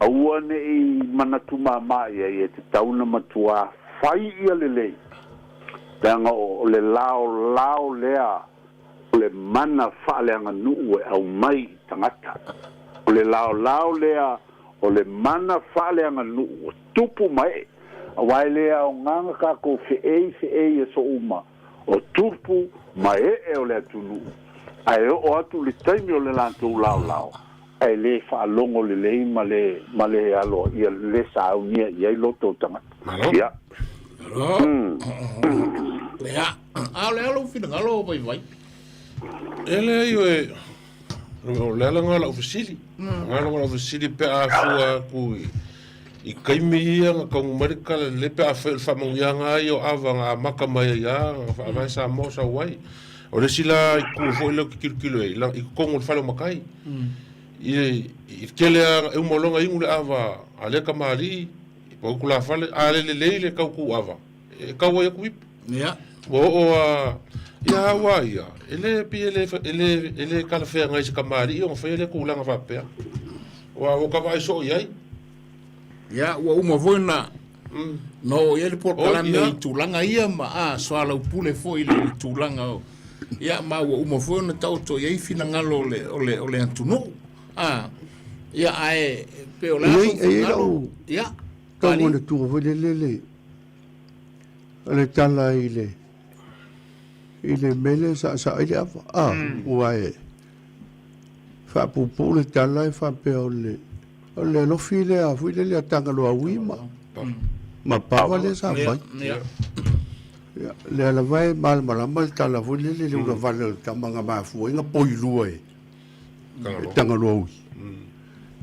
aua ne i manatu māmā i ai, e tatau ona matuā fai ia lelei. Leaga o le laolao lea o le mana faaleaganuu e aumai i tagata. O le laolao lea o le mana faaleaganuu ua tupu ma ee, aua e le aoga na tatou feei feei i aso uma o tupu ma ee o le atunuu, ae oo atu le taimi o le latou laolao, ae le faalogo lelei ma le ma le aloaia le saunia i ai loto o tagata. Malo. Ia. Malo. Ia, a o le a lou finagalo Vaivai? E leai oe, o le ala lena o lau fesili. O le ala lena o lau fesili pe a fua atu i, i taimi ia na taunuu mai le tala lelei pe afai o le faamanuiaga lava ia o ava na amata mai ai lava na faavae Samoa sau ai. O le isi la itu foi lea ou te tilotilo i ai, i totonu o le fale o matai. I le tele lava, e uma loa ona inu le ava a lea tamalii, pau tulafale, a le lelei le tau tu ava, e tau ai atu ipu. Ia. Ua oo a, ia au a ia, e le, pei e le, e le, e le talafeagai i se tamalii ona faia lea tulaga faapea. Ua, ua ta vaai soo i ai. Ia, ua uma foi ona Na oo i ai le polokalame i tulaga ia ma a soalaupule foi i le tulaga o ia ma ua uma foi ona taoto i ai finagalo o le o le o le atunuu. A ia ae pe o le a sou finagalo ia tau manatua foi lele le le tala i le i le mea lea e saasaa ai le ava a ua e faapuupuu le tala e faapea o le o le alofi lea foi lele a Tagaloaui ma ma Pava lea sa fai. Ia, lea lava e malamalama le tala foi lele le ulavale o le tama na mafua ai na poilua e Tagaloaui.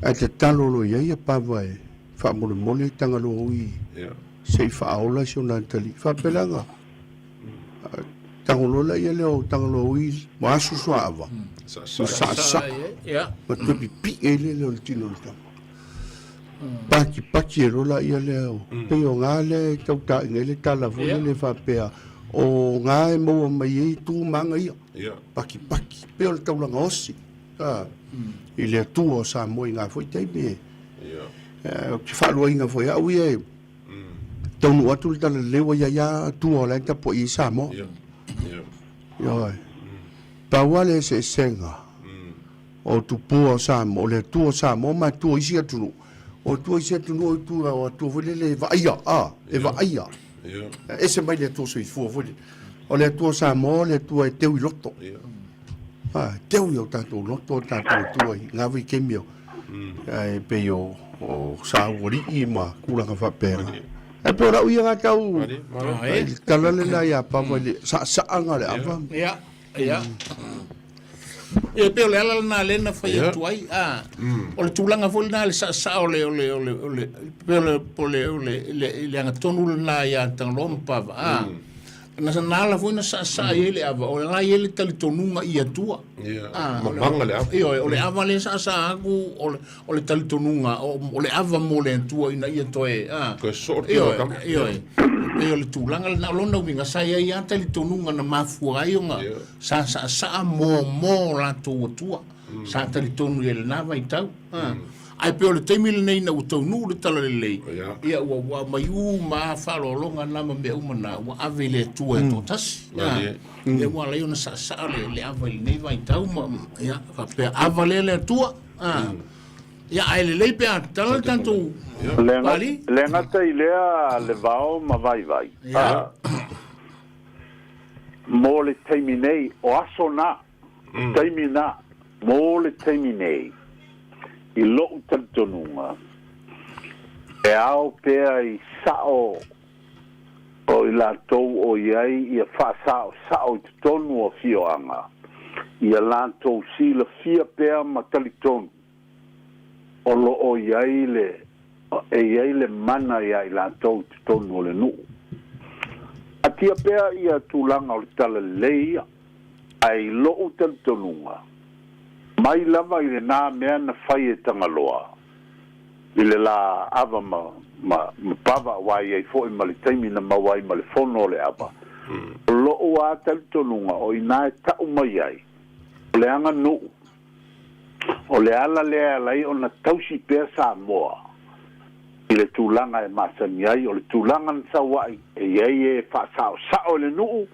Ae tatalo loa i ai ia Pava e faamolemole Tagaloaui se i faaola si ona atalii. Faapea la tago loa laia lea o Tagaloaui ma asu suaava, ma saasaa, ma toe pipii ai le lea o le tino o le tama. Patipati e loa laia lea o, pei o ga lea e tau taina ai le tala foi lele faapea, o ga e maua mai ai tu ma aga ia. Patipati, pei o le taulaga osi i le Atua o Samoa i ga foi taimi e, ou te faaluaina foi au ia e, taunuu atu le talalelei ua i ai lava Atua o la e tapuai ai Samoa. Ioe. Pau lava le eseesega o tupua o Samoa, o le Atua o Samoa ma Atua o isi atunuu, o Atua o isi atunuu o itu o Atua foi lele e vaaia, a, e vaaia. E ese mai le Atua soifua foi lele. O le Atua o Samoa o le Atua e teu i loto. A, e teu i o tatou loto o tatou Atua i ngā vaitaimi o e pei o o Saualii ma tulaga faapena. Ae pei o lau ia tau tala lena ia Pava i le saasaaga o le ava. Ia, ia. Ia pei o le ala lena lea na fai atu ai. A, o le tulaga foi lena le saasaa o le o le o le o le pei o le o le o le le agatonu lena ia Tagaloa ma Pava. A, Na na ala foi na saasaa i ai le ava, o la e i ai le talitonuga i Atua. Ia, Ah, o le- mamaga le ava. Ioe, o le ava lea e saasaa aku, o le, o le talitonuga, o, o le ava mo le Atua ina ia toe, ah, Toe soo le tino ioe, tama. ioe. Pei o le tulaga lena, o lona uiga, sa i ai lava talitonuga na mafua ai ona Ia. sa saasaa mo, mo latou Atua. Sa talitonu i ai i lena vaitau. Ah. Ae pei o le taimi lenei ina ua taunuu le talalelei, ia ua ua aumai uma lava faaaloaloga na ma mea uma na, ua ave i le Atua e toatasi. Malie. Lea ua ala ai ona saasaa le, le ava i lenei vaitau ma, ia, faapea, ava lea le Atua. Ah. Ia, ae lelei pe a tatala le tatou Le Pali. le gata i lea le vao ma vaivai. Ia. Mo le taimi nei, o aso na, taimi na, mo le taimi nei, i lo'u talitonuga, e ao pea i sa'o o i latou o i ai ia faasaosao i totonu o afioaga, ia latou silafia pea ma talitonu o lo'o i ai le e i ai le mana iā i latou i totonu o le nuu. Atia pea ia tulaga o le talalelei ia. Ae i lo'u talitonuga, mai lava i lenā mea na fai e Tagaloa, i le lā ava ma, ma, ma Pava, auā i ai foi ma le taimi na maua ai ma le fono o le ava, o lo'u ā talitonuga o inā e ta'u mai ai, o le aganuu, o le ala lea e ala ai ona tausi pea Samoa i le tulaga e masani ai, o le tulaga na sau ai, e i ai e faasaosao i le nuu,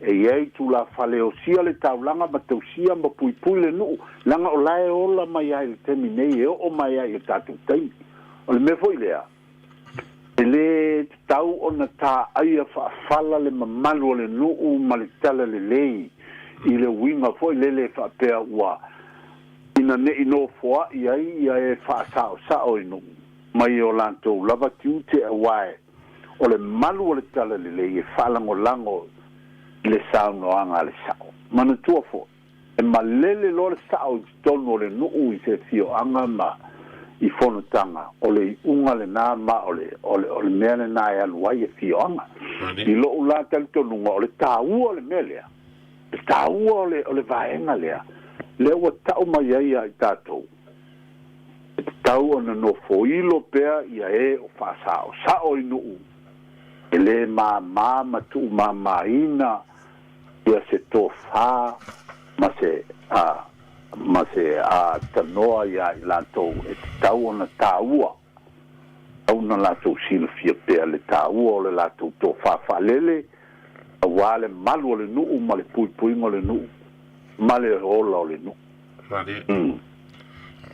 e i ai tulafale osia le taulaga ma tausia ma puipui le nuu, leaga o la e ola mai ai i le taimi nei, e oo mai ai i le tatou taimi. O le mea foi lea, e lē tatau ona tā'aia faafala le mamalu o le nuu ma le talalelei i le uiga foi lele faapea ua ina ne'i nofoa'i ai ia e faasaosao i nuu mai o latou lava tiute auae o le malu o le talalelei e faalagolago i le saunoaga a le sa'o. Manatua foi, e malele loa le sa'o i totonu o le nuu i se afioaga ma i fonotaga, o le iuga lenā ma o le, o le, o le mea lenā e alu ai afioaga. I lo'u la talitonuga, o le tāua o le mea lea, le tāua o le, o le vaega lea, lea ua ta'u mai ai iā i tatou, e tatau ona nofoilo pea ia e o faasaosao i nuu, e lē māmā ma tuumāmāina ia se tofā ma se a ma se a tanoa iā i latou e tatau ona tāua. Au ona latou silafia pea le tāua o le latou tofā faalele auā le malu o le nuu ma le puipuiga o le nuu ma le ola o le nuu. Malie.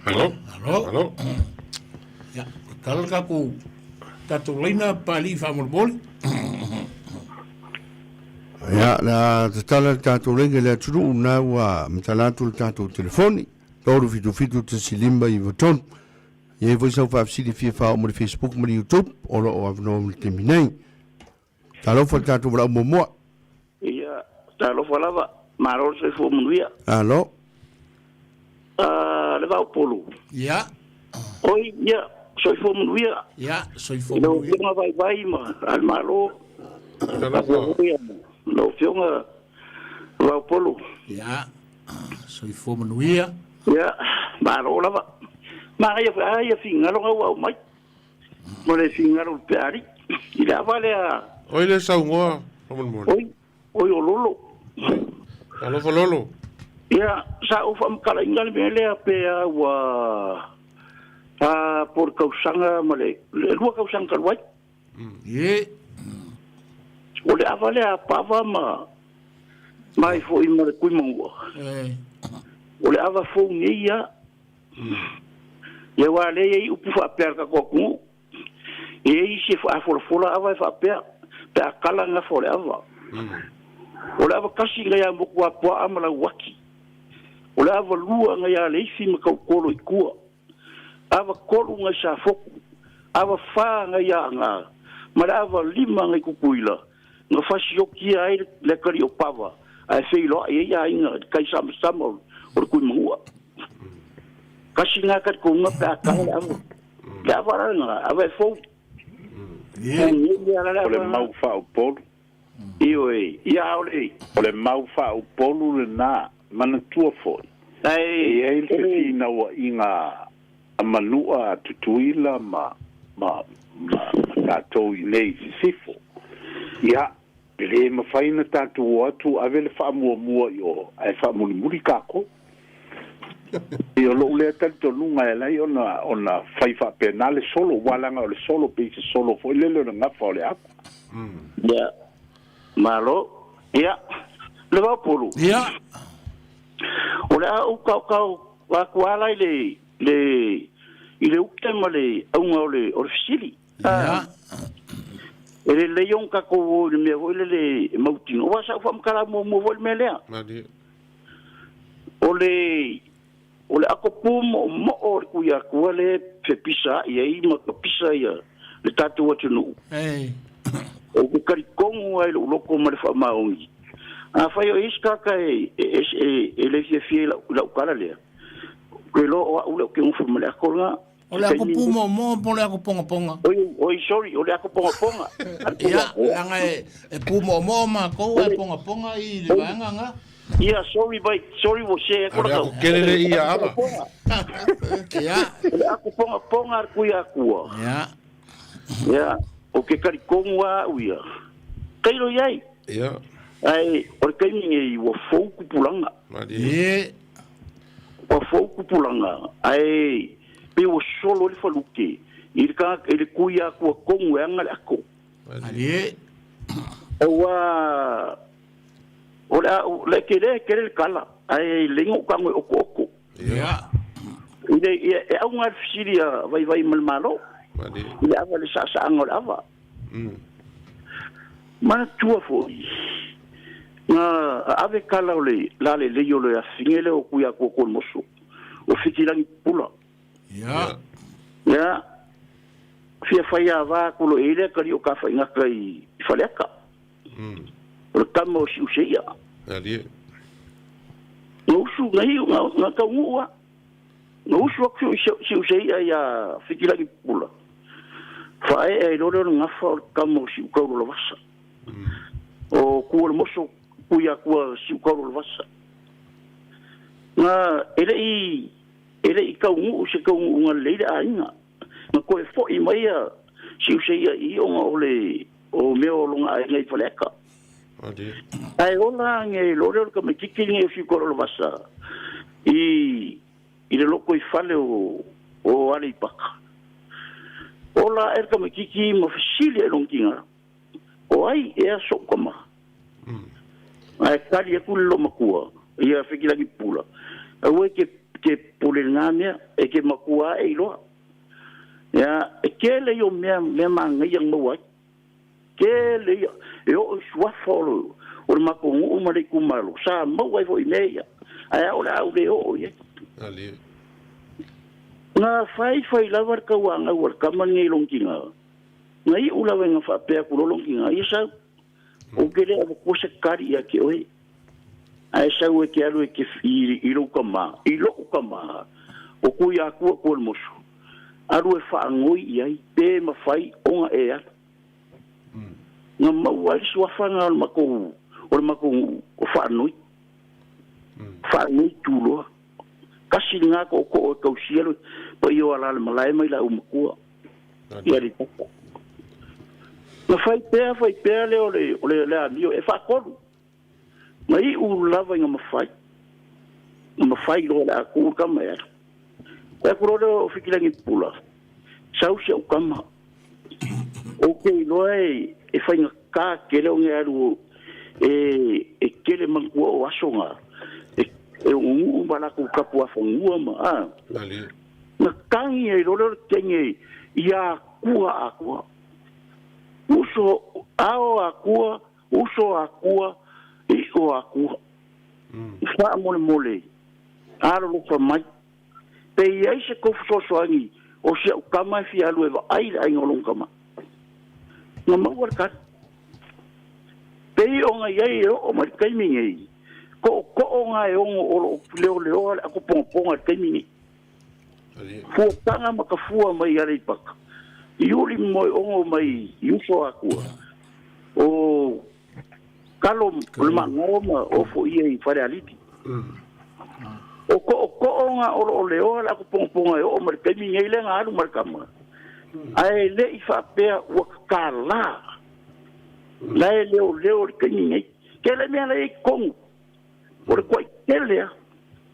Alo. Alo. Alo. Ia, tatala le tatou tatou laina Papalii faamolemole. Ia, le a tatala le tatou laina i le atunuu na ua matala atu le tatou telefoni 377 1593. E i ai foi sau faafesili fia faaoo mo le Facebook ma le YouTube, o lo o avanoa mo le taimi nei. Talofa le tatou valaau muamua. Ia, talofa lava, malo le soifua manuia. Alo. Le Vaupolu. Ia. Oi, ia, soifua manuia. Ia, soifua Lau manuia. Afioga Vaivai ma a le Malo. Talofa. Lau Afioga Vaupolu. Ia, soifua manuia. Ia, malo lava. Manaia foi, ai, ia fingalo ngau au mai. Mo le fingalo le peari. I le ava lea. Oi le saugoa, faamolemole. Oi, oi o Lolo. Talofa Lolo. Ia, sa ou faamatalaina le mea lea pe a ua a po le tausaga ma le lua tausaga talu ai. Ie. O le ava lea a Pava ma mai foi ma le Kuimagua. E. O le ava fou nei ia. Ia ua le i upu faapea le tatou atunuu. E i ai se afolafola ava e faapea pe a kala gafa o le ava. O le ava kasi ngai a Motuapuaa ma Lauaki. O le ava lua ngai a Leifi ma Tautolo i tua. Ava tolu ngai Safotu. Ava fa ngai a Agaa. Ma le ava lima ngai Tutuila. Na fasiokia ai le atalii o Pava ae feiloai ai aiga i le kai samasama o le Tuimanua. Kasi ngā talitonuga pe a kala le ava. Le ava la lena, ava e fou. Ie. O le mau faaupolu. Ioe, ia o le. O le mau faaupolu lenā, manatua foi, e i ai le fefinauaiga a Manua, a Tutuila ma, ma, ma, ma tatou i inei i Sisifo. Ia, e le mafai ona tatou o atu ave le faamuamua i o, ae faamulimuli tatou. E o lou lea talitonuga e ala ai ona, ona fai faapena le solo, aua leaga o le solo pei se solo foi lele o le gafa o le ava. Ia, malo. Ia, le Vaupolu. Ia. O le a ou taotao atu ala i le, le, i le ute ma le auga o le, o le fesili. Ia. E lelei ona tatou o i le mea foi lele e mautinoa. Aua sa ou faamatala muamua foi le mea lea. Malie. O le, o le ato pu moomoo o le Tuiatua lea e fepisa ai ai ma tapisa ia le tatou atunuu. E. Ou te talitonu lava i lou loto ma le faamaoni. Afai o i ai se tagata e, e, e, e le fiafia i lau, i lau tala lea, ou te iloa o au lea ou te nofo ma le ato lena. O le ato pu moomoo po o le ato pogapoga? Oi, oi, sorry, o le ato pogapoga. Ia, leaga e, e pu moomoo matou ae pogapoga i le vaega nga. Ia, sorry mai, sorry ua share atu O le la tau. ato kele le ia aga. Ia. O le ato pogapoga a le Tuiatua. Ia. Ia, o ke talitonu lava au ia. Tailo i ai. Ia. Ae o le taimi nei ua fou tupulaga. Malie. Ie. Ua fou tupulaga, ae pei ua solo ai le falute i le tagata, i le Tuiatua tonu e aga le ato. Malie. Aua o le a le tele tele le tala, ae leai na ou tago e okooko. Ia. I le, ia, e auga le fesili a Vaivai ma le Malo Malie. i le ava i le saasaaga o le ava. Manatua foi, na ave tala o le lalelei o le afine lea o Tuiatua Kolemoso, o Fitilagi Pupula. Ia. Ia, fia fai ava atu loa i ai le atalii o Tafaigata i Faleata. O le tama o Siuseia. Malie. Na usu, na iu, na, na taunuu lava. Na usu atu Siuseia iā Fitilagi Pupula. Faaee ai loa lea o le gafa o le tama o Siukaululavasa. O Kualemoso, Tuiatua Siukaululavasa. Na, e le i, e le i taunuu se taunuuga lelei le aiga. Na toe foi mai a Siuseia i ona o le, o mea o lona aiga i Faleata. Ae ola age loa lea o le tamaititi lenei o Siukaululavasa i, i le lotoifale o, o Aleipata. Ola aʻe le tamaititi ma fesili ai lona tiga, O ai ea soʻu tama? Ae tali atu le loomatua ia Fekilagi Pula, Aua e te te pule i lena mea, e te matua aʻe iloa. Ia, e tele ia o mea, mea manaia na maua ai. Tele ia, e oo i suafa o le, o le matou nuu ma le itumalo, sa maua ai foi i mea ia, ae a o le a ou le oo i ai. Na faifai lava le tauanau a le tama lenei i lona tiga, na iu lava ina faapea atu loa lona tiga, Ia sau, ou te le avatua se tali ia te oe, ae sau e te alu e te i lou tama, i lou tama, o Tuiatua Tualemoso, alu e faanoi i ai, pe mafai ona e alu. Na maua ai le suafa lena o le matou, o le matou nuu, o Faanoi. Faanoi Tuloa. Tasi lena tootoo e tausia le paia o Alalemalae mai lau matua i Aleipata. Na fai pea fai pea lea o le, o le, le amio e faatolu. Na iu lava ina mafai. Na mafai loa le a tuu le tama e alu. Fai atu loa lea o Fekilagi Pula, sau si au tama. Ou te iloa e faigata tele ona e alu e tele manatua o aso na, e nuu ma latou tapuafanua ma a. Na tagi ai loa lea o le teine i Atua atoa. Uso ao Atua, uso Atua, i'o Atua. Faamolemole, alolofa mai. Pe i ai se tou fesoasoani o si au tama e fia alu e vaai i le aiga o lona tama. Na maua le tali. Pei ona i ai e oo mai i le taimi nei, tootoo na e ono o lo o leoleoa le ato pongaponga i le taimi nei. Fuataga ma ka fua mai i Aleipata, i uli moe ono mai i uso Atua, o Kalo o le maagao ma ofo ia i Falealili. O tootooga o lo o leoa le ato pongaponga e oo mai le taimi nei lea na alu ma le tama, ae le i faapea ua tatala la e leoleo i le taimi nei. Tele mea la e i ai totonu, o le tuai tele lava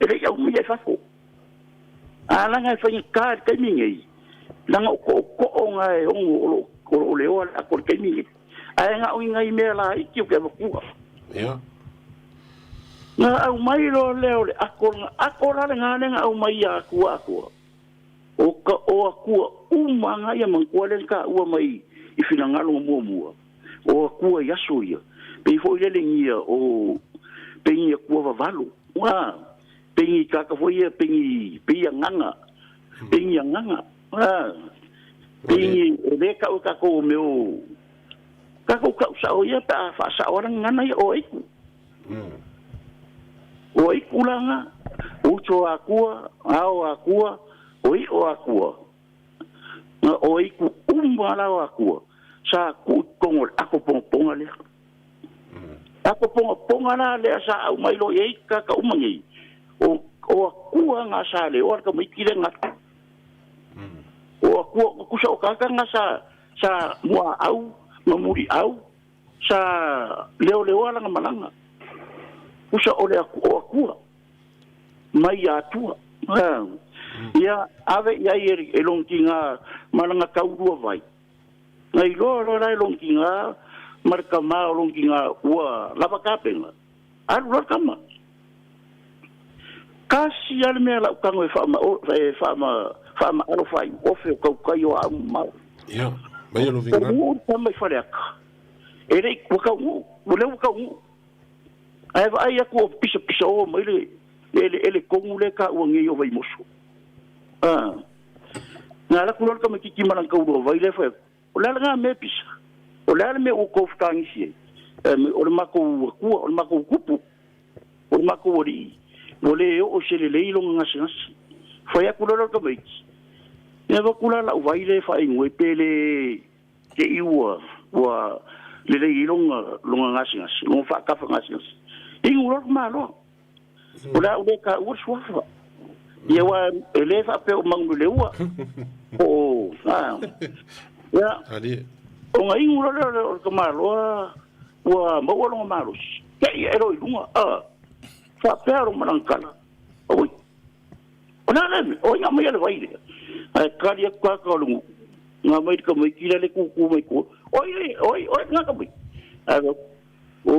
e le i aumaia i fafo. A laga e faigata i le taimi nei, leaga o tootooga e ono o lo o leoa le ato i le taimi nei. Ae na o ni nai mea laiti ou te avatua. Na aumai loa lea o le ato, ato la lena lea na aumai ia Atua atoa. O ka o Atua uma na ia manatua lea na taua mai i finagalo na muamua. O Atua i aso ia. Pei foi lele ia o pei ni Atua vavalo. Ua pei ni kaka foi ia pei ni pei agaga. Pei ni agaga. Ua pei ni e le kau e tatou o mea o tatou kau sao ia pe a faasao ala gagana ia o aiku. O aiku la nga, uso Atua, ao Atua, o i'o Atua. Na o aiku uma la o Atua, sa tuu i totonu o le ato pongaponga lea. Ato pongaponga la lea sa aumai loa i ai tagata uma nei, o, o Atua nga sa leoa le tamaiti lea na atu. O Atua, tusa o tagata nga sa, sa muaau ma muliau, sa leoleoa lana malaga. Tusa o le o Atua, mai ia Atua. Ia ave i ai e lona tiga ma lana taulua vai. Na iloa loa la e lona tiga ma le tama o lona tiga ua lava tapena, alu loa le tama. Tasi lava le mea lau tago e faamaalo faaiuofe o tautai o aau mamao. Ia, mai e lo finagalo. Taunuu le tama i Faleata. E le i, ua taunuu, ua lea ua taunuu. Ae vaai atu o pisapisao mai le eleele tonu lea e taua nei o Vaimoso. A, na alu atu loa le tamaitiiti ma lana taulua vai lea fai atu, O le a lena mea e pisa? O le a le mea ua outou fetagisi ai? O le matou Atua, o le matou Tupu, o le matou Alii, ua le oo i se lelei lona gasegase. Fai atu loa lea o le tamaiti, Ia avatu la lau vai lea e faainu ai pe le te i ua ua lelei ai lona lona gasegase, lona faatafa gasegase. Inu loa le tamaloa. O le a ou le taua le suafa. Ia aua e le faapea o Manuleua po o a. Ia. Ona inu loa lea o le tamaloa ua maua lona malosi. Te i ae loa i luga, a faapea lona malagakala. Oi. O le a le mea? O ai na aumaia le vai lea? Ae tali atu tagata o le nuu. Nga mai le tamaiti la le kūkū mai tua. Oi, oi, oi, nga tamaiti. Ae fai atu, O,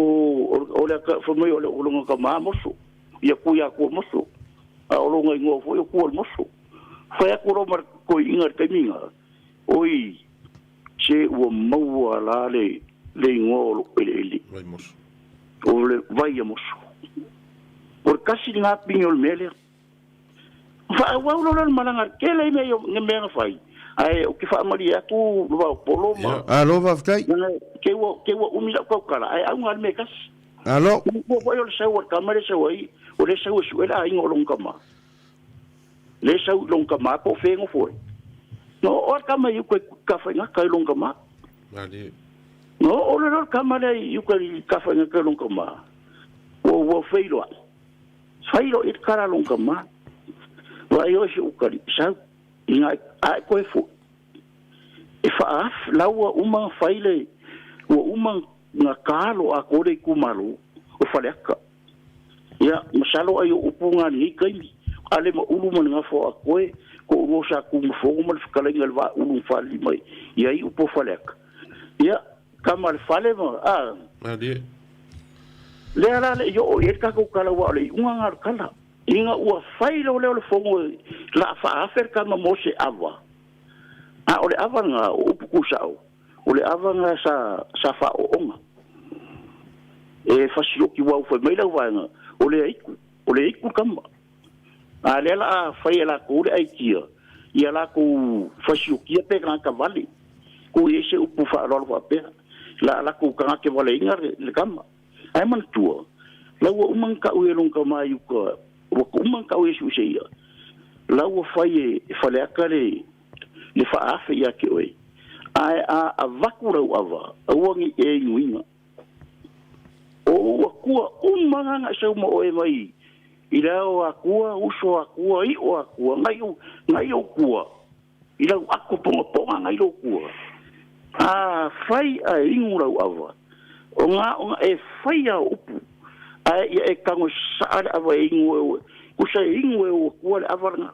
o le aka, fai mai o le, o lona tama moso. Ia kui akua moso. A o lona igoa foi o Kua le moso. Fai atu loa ma le toeaina i le taimi lena, Oi, se ua maua la le, le igoa o lou eleele. Vai moso. O le vai a moso. O le kasi lena pine o le mea lea. Faaauau loa lea o le malaga tele i mea ia mea na fai, ae ou te faamalie atu le vaopolo ma. Alo, faafetai. Te ua, te ua umi lau tautala, ae auga lava le mea e tasi. Alo. Manatua foi o le sau a le tama lea e sau ai, o lea e sau e sue le aiga o lona tama. Lea e sau i lona tama po o fea e nofo ai. Na oo lava le tama i uka i Tafaigata i lona tama. Malie. Na oo loa le tama lea i uka i Tafaigata i lona tama, ua, ua feiloai. Fai loa i le tala lona tama, Vaai oe si ou tali, sau, ina ae koe foi. E faaaf la ua uma ona fai le, ua uma ona ta lo atoa le itumalo o Faleata. Ia, masalo ai o upu na lenei taimi, ale ma Ulu ma le gafa o Atoe, toalua o Sa Tumafono ma le fetalaiga i le Vaaulu na faalili mai i ai upu o Faleata. Ia, tama le fale ma, a. Malie. Lea la le i oo i ai le tatou tala aua o le iuga lena o le tala. Ina ua fai loa lea o le fono e la faaafe le tama mo se ava, a o le ava lena, o upu tusao, o le ava lena sa, sa faaooga. E fasioti uau fai mai lau vaega, o le aitu, o le aitu le tama. A lea la a fai e latou le aitia, ia latou fasiokia pe tagata vale. Ku i ai se upu faaaloalo faapea, la a latou tagata valeina le tama. Ae manatua, la ua uma ona tau e lona tama i uka, ua uma ona tau e Iesu i se ia, la ua fai e Faleata le, le faaafe ia te oe, ae a avatu lau ava, aua ne i e inuina. O ou akua uma na na sau ma oe mai i le ao akua, uso akua, iʻo akua, nai ou, nai ou kua, i lau ako pongaponga nai lou kua. A fai ae inu lau ava, o nga ona e fai a o upu, ae ia e tago saa le ava e inu e oe, kusa e inu e ou akua le ava lena.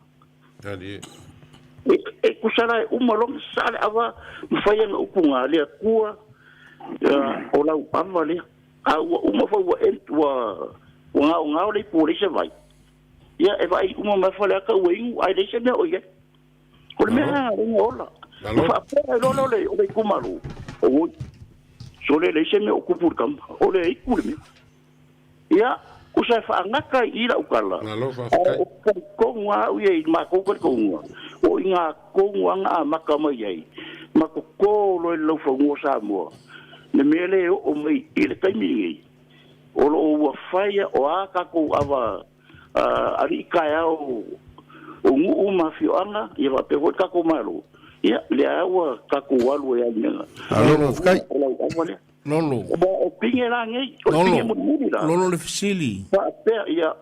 E kusa la e uma loa saa le ava ma fai ana upu nga le akua, o lau ava lea. A ua uma foi ua ua ua gaogao le ipu ua leai se vai. Ia e vaai uma mai Faleata ua inu ae leai se mea o i ai. O le mea lena lea ola. Ua faapea ai loa lea o le itumalo, oi, sole leai se mea o tupu i le tama, o le itu le mea. Ia, usa e faagata i i lau tala, ae o talitonu lava au ia i le matou talitonuga, o i ngā tonu lava na amata mai ai, ma totō loa i le laufanua o Samoa, le mea lea e oo mai i le taimi lenei, o lo o ua faia o a tatou ava alii taeao o nuu ma afioaga, ia faapea foi le tatou Malo, ia, lea lava ua tatou alu ai lava i mea Malo faafetai. O lau ava lea. Lolo. O pine la nei, o le pine mulimuli la. Lolo le fesili. Faapea, ia.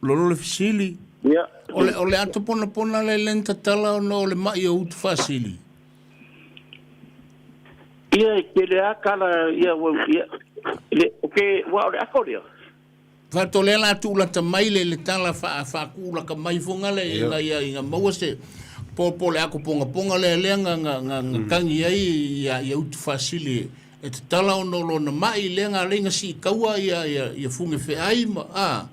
Lolo le fesili. Ia. O le, o le ato ponapona le le tatala ona o le mai o utu faasili. Ia, e tele a kala, ia, ia, le, o ke, ua o le ako lea. Fato lea la tuulata mai le le tala faa faakuulaka mai foga le ina ia ina maua se po po le ako pongaponga lea lea nga nga nga nga tangi ai ia ia utu faasili e tatala ona o lona mai lea nga lea nga siikaua ia ia ia fuge feai ma a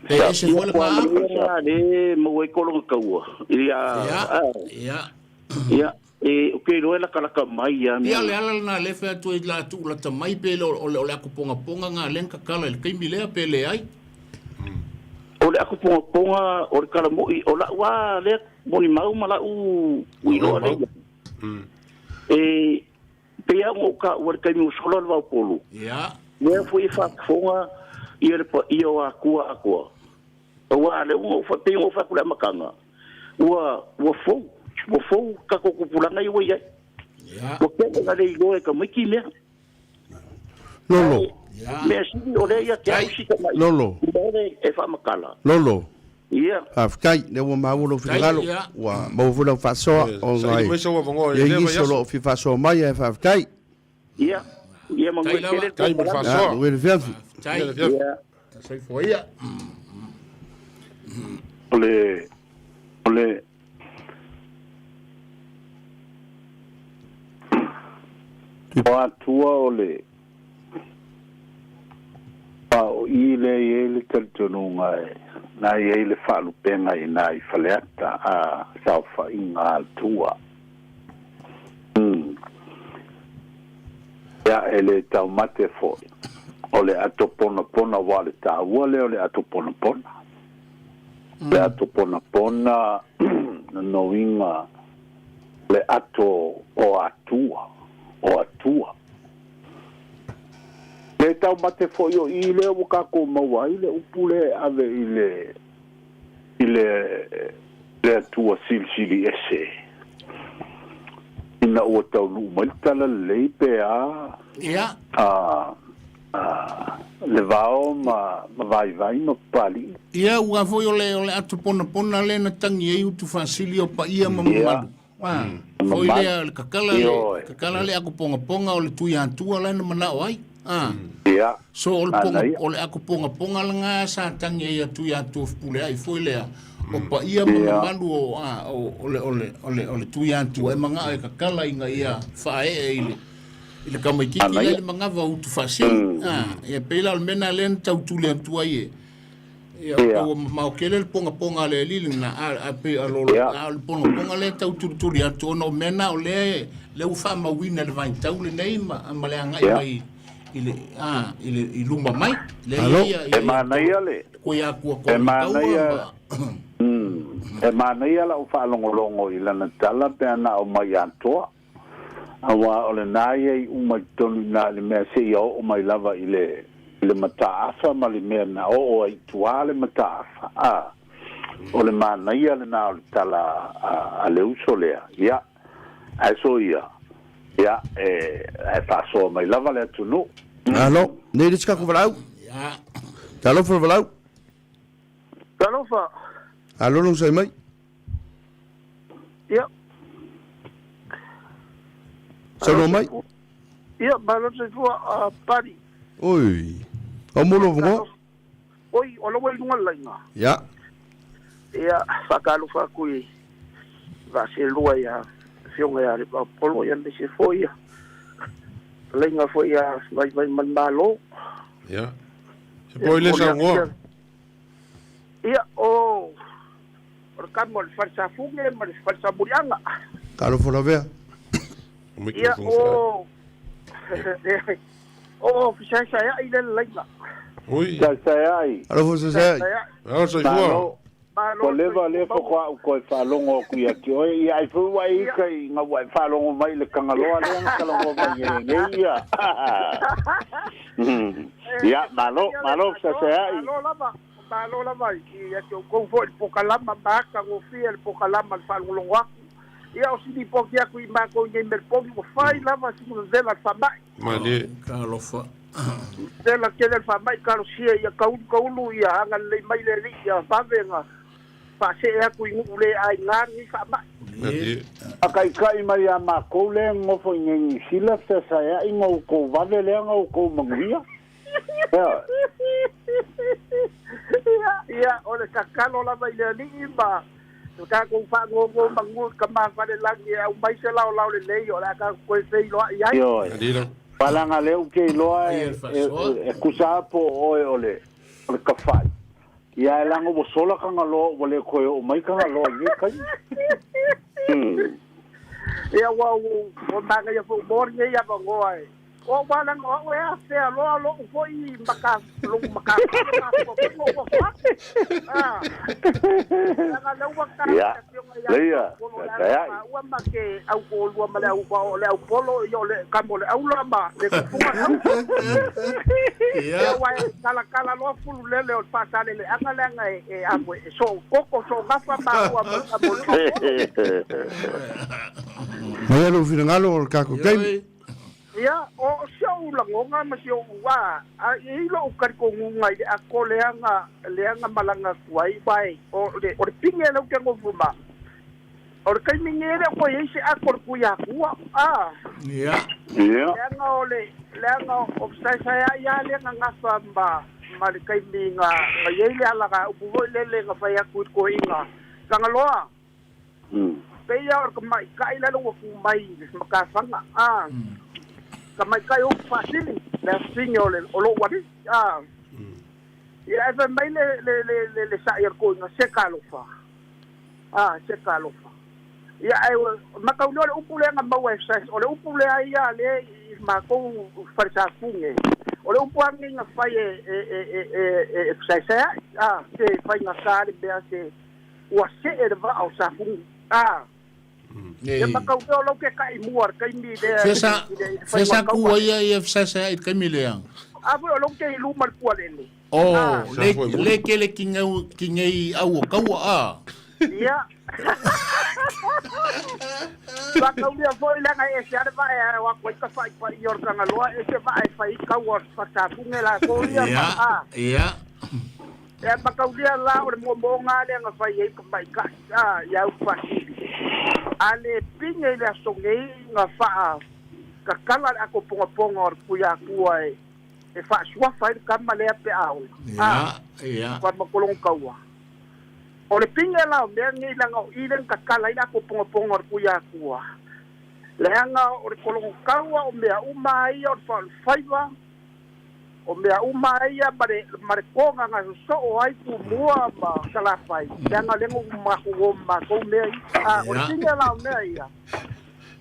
pe ese foi le Ua lea le maua ai kolonga kaua. Ia, ia ia ia E, o ke iloa e lakalaka mai ia mea. Ia, le ala lena lea fai atu ai la tuulata mai pe le o le o le akupongaponga nga lea na tatala i le taimi lea pe leai. O le akupongaponga o le tala moʻi, o la'u a lea molimau ma la'u iloa lea ia. E pei a ona ou taua i le taimi ua sola le vaopolo. Ia. Lea foi e faafofoga ia le paia o Akua atoa. Aua lea ua ou pei ona ou fai atu i le amataga, ua, ua fou, ua fou tatou tupulaga ia ua i ai. Ua tele ina le iloa e tamaiti mea. Lolo. Mea sili o lea ia te au si tamai. Lolo. Mea lea e faamatala. Lolo. Ia. Faafetai, lea ua maua lou finagalo, ua maua foi lau faasoa, ona e i ai nisi o lo o fia faasoa mai, ae faafetai. Ia, ia manuia tele le Tai mo le faasoa. Manuia le fiafi. Tai. Ia. Soifua ia. O le, o le, O atua o le a o i le i le talitonuga e na i ai le faalupega i nā i Faleata a saofaiga a Atua. Ia e le taumate fo'i o le ato ponapona ua le tāua lea o le ato ponapona. Le ato ponapona nonoiga le ato o Atua o Atua. Le taumate fo'i o i lea ua kākou maua ai le upu le ave i le i le le Atua silisili ese. Ina ua taunuu mai le tala lelei pe a Ia. a a le vao ma ma vaivai ma papali'i. Ia, ua foi o le o le ato ponapona lea na tagi ai utu faasili o paia ma mamalu. A, foi lea le kakala le kakala le ako pongaponga o le tui atua la na manao ai. A. Ia. So o le ponga o le ako pongaponga langa sa tangi ai atu ia atu pule ai foi lea o paia ma mamalu o a o o le o le o le o le tui atua e mangao e kakala ina ia faaee i le i le kamaititi le le mangava utu faasili. A, ia pei la o le mea na lea na tautuli atu ai e Ia, ua mamao tele le pongaponga a le alii lena, a pei a lolo, a o le pongaponga lea e tau tulituli atu ona o mea na o lea lea ua faamauina i le vaitau lenei ma ma le agai mai i le a i le i luma mai. Lea Alo. ia E manaia le koe akua ko E manaia e manaia lau faalogologo i lana tala pe ana aumai atoa. Auā o lenā ia i uma i totonu i ina i le mea seia oo mai lava i le i le mataafa ma le mea na oo ai i tuā le mataafa, a o le manaia lenā o le tala a a le uso lea, ia, ae soia, ia, e ae faasoa mai lava le atunuu. Malo, nei le isi tatou valaau. Talofa le valaau. Talofa. Alo lou sai mai. Ia. Saunoa mai. Ia, malo soifua a Pari. Oi. Au mo lou avanoa. Oi, o lou ai luga le laina. Ia. Ia, faatalofa atu i Vaaselua ia Afioga ia Lepapolo ia aemaise foi ia laina foi ia Vaivai ma le Malo. Ia. Se poi le saunoa. Ia, o o le kama o le fale Safune ma le fale Samuliaga. Talofa lavea. Ia, o o fesaesaeai le lalaina. Oi. Saesaeai. Alofa saesaeai. Alo soifua. Malo. Ua leva lea faatoa ou toe faalogo atu ia te oe, ia ai foi ua e ika ina ua e faalogo mai i le Tagaloa lea na talanoa mai nei nei ia. Ia, malo, malo fesaesaeai. Malo lava, malo lava ia te outou foi le pokalama ma atagofie le pokalama le faalogologo atu. Ia o si lipoti atu i matou i nei Melbourne ua fai lava sina vevela le faamai. Malie. Talofa. Vevela tele le faamai talosia ia taulu taulu ia agalelei mai le Alii ia vave na faasee atu i nuu le aiga lenei faamai. Malie. A kaikai mai ia makou lea nofo i nei Niu Sila fesaesaeai ma outou vave lea na outou manuia. Ioe. Ia, ia, o le tatalo lava i le Alii ma le tatou faanono manu i tama falelagi e aumai se laolao lelei o le a tatou toe feiloai ai. Ioe. Palaga lea ou te iloa e, e, e tusa lava po o oe o le, o le tafai. Ia e leaga ua sola Tagaloa ua le toe oo mai Tagaloa i nei taimi. Ia ua ua manaia foi mo lenei avanoa e O ua leaga o au e afea loa lo'u foi maka lo'u maka mafua foi na ou oso atu. A, leaga lea ua ta Ia, le afioga ia leia, Polo le taeai. maua ma ke au toalua ma le au o le au polo ia o le kamo o le aula ma le tupuga le au. Ia. Ia ua e talatala loa fululele o le faasaleleaga leaga e e afu e sookoko soogafa maua ma le kamo o le au polo. Mai lou finagalo o le tatou taimi. Ia, o si o'u lagona ma si o'u a, a i ai lo'u talitonuga i le ato lea na, lea na malaga atu ai, uae, o le, o le pine lea ou te nofo ma, o le taimi nei e le o toe i ai se ato o le Tuiatua, a. Ia. Ia. Leaga o le, leaga o fesaesaea'i lava lea na gafa ma, ma le taimi na, na i ai le alagaupu foi lele na fai atu i le toeaina Tagaloa. Pei lava o le tamaitai la le ua tu mai i le matafaga, a. Ka maikai o faasili le afifine o le o lou alii a. Ia ae fai mai le le le le sa'i a le toeaina, se talofa, a, se talofa. Ia ae mataulia o le upu lea na maua e o le upu lea ia lea i matou fale safuge, o le upu lava lenei na fai e e e e e fesaesaea'i, a, se faigata le mea se ua se'e le vaa o Safugu, a. Ia mataulia o lau ke ta'i mua i le taimi lea i le i le faiga Fesa o le taua. ku ai ia ia fesaesaea'i i le taimi lea. A foi o lau ke i luma i le pualele. Oh, le le kele ki ngau ki ngei au o kaua a. Ia. Mataulia foi leaga e ese lava le vaa e o atu ai tafa'ipa'i o le Tagaloa, ese vaa e fai ai taua o le Fatafuge latou ia Ia, a. ia. Ia mataulia la o le moomooga lava lea na fai ai tamaitai a i au faasili. A le pine i le aso nei na faa tatala le ato pongaponga o le Tuiatua e e faasuafa ai le tama lea pe a ola. A, Ia, ia. ma Kologo Taua. O le pine la o mea nei leaga o i lea na tatala ai le ato pongaponga o le Tuiatua. Leaga o le Kologo Taua o mea uma lava ia o le faaolofaiva, o mea uma lava ia ma le ma le toga na sosoo ai Tumua ma Salafai, leaga o lea na uma atu o ma matou mea ia. A, o le Ia. pine la o mea ia,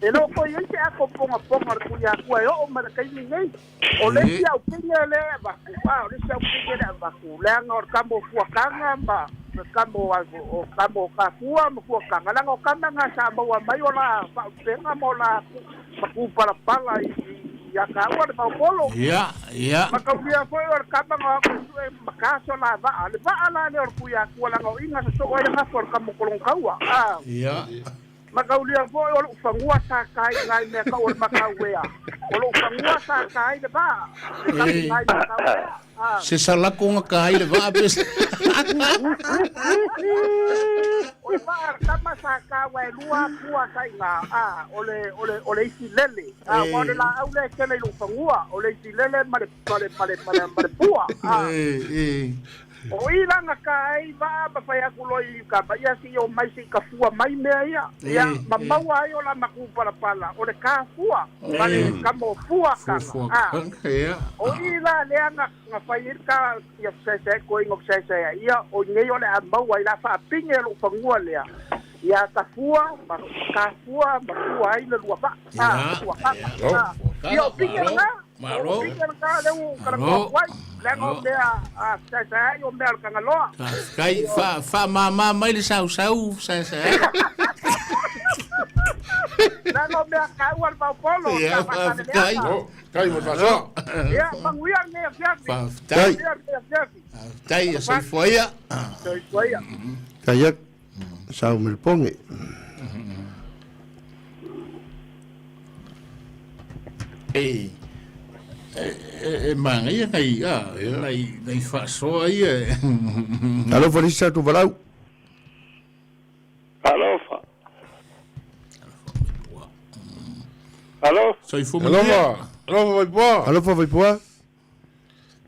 e le o toe i ai se ato pongaponga o le Tuiatua e oo mai le taimi nei. O le isi au pine lea e avatu, a, o le isi au pine lea e avatu, leaga o le tama o Fuataga ma le tama o o tama o Tafua ma Fuataga, leaga o tama na sa maua mai o la faaupega ma o la matupalapala i i ia tāua le Maopolo. Ia, ia. Mataulia foi o le tama na o atu e sue ma kaso la vaa, le vaa la lea o le Tuiatua leaga o i na sosoo ai le gafa o le tama o Kologotaua, a. Ia. Mataulia foi o lou fanua sa ta ai nai mea tau o le Matauea. O lou fanua sa ta ai le vaa, e kasi E nai Matauea. A. se salako nga ka ai le vaa pe se. O le vaa a le tama sa ta aua e lua pua sa i ina, a, o le, o le, o le isi lele. A, aua o le E laau lea e tele i lou fanua, o le isi lele ma le, ma le, ma le, ma le, ma le pua. A. e e. O i la na ka ai vaa ma fai atu loa i uka ma ia se i omai se i kafua mai mea ia. E Ia, ma e. maua ai o la maku palapala, o le kafua, ma le E. kamo fua kanga. Fuafua A, kanga, ia. o i la lea na, na fai ai le ka, ia fesaesae koe ina fesaesae ai ia, o i nei o le a maua ai la faapine e lou fanua lea, ia kafua, ma kafua, ma fua ai le lua vaa, Ia, a, fua kanga. ia. A, Fuataga, ia o pine malo, lena, o malo. pine lena lea ua ou talanoa Malo, atu ai, leaga o malo. mea a fesaesae ai o mea o le Tagaloa. Faafetai, fa faamāmā mai le sausau fesaesaeai. Leaga o mea taua le Vaupolo, Ia, sa faafetai. faatalealeaga. Oh, tai mo le faasoa. Ia, manuia lenei afiafi. Faafetai. Manuia lenei afiafi. Faafetai, ia soifua ia. Soifua ia. Kaiak, sau me le poge. E e manaia nai a nai nai faasoa ia. Alofa le isi sa Tuvalau. Alofa. Alo. Soifua manuia. Alofa, alofa Vaipoa. Alofa Vaipoa.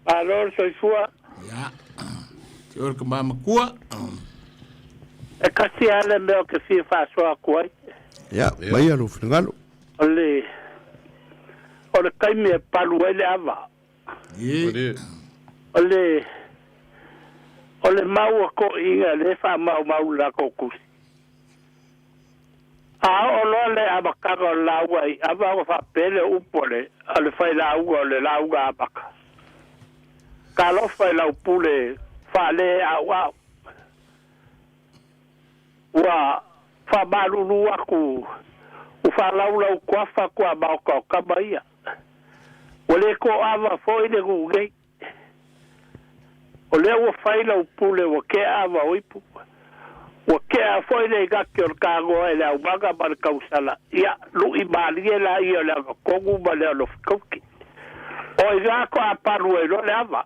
Alo le soifua. Ia. Te ora ka mamakua. E kasi lava le mea ou te fia faasoa atu ai. Ia, maia lou finagalo. O le o le taimi e palu ai le ava. Ie. O le o le mau a toeaiina lea e faamaumau i le latou tusi. A oo loa le amataga o le lauga i ava ua faapea le upu a le a le failauga o le lauga amata. Talofa i lau pule faale-auau. Ua faamalulu atu u faalaulau kuafa atu a maota o tama ia. Ua le toava foi le nuu nei. O lea ua fai lau pule ua kea ava o ipu. Ua kea foi le igaki o le kagoa e le aumaga ma le tausala. Ia, lu'i malie laia o le agatonu ma le alofikauki. O i ga ko a palu ai loa le ava.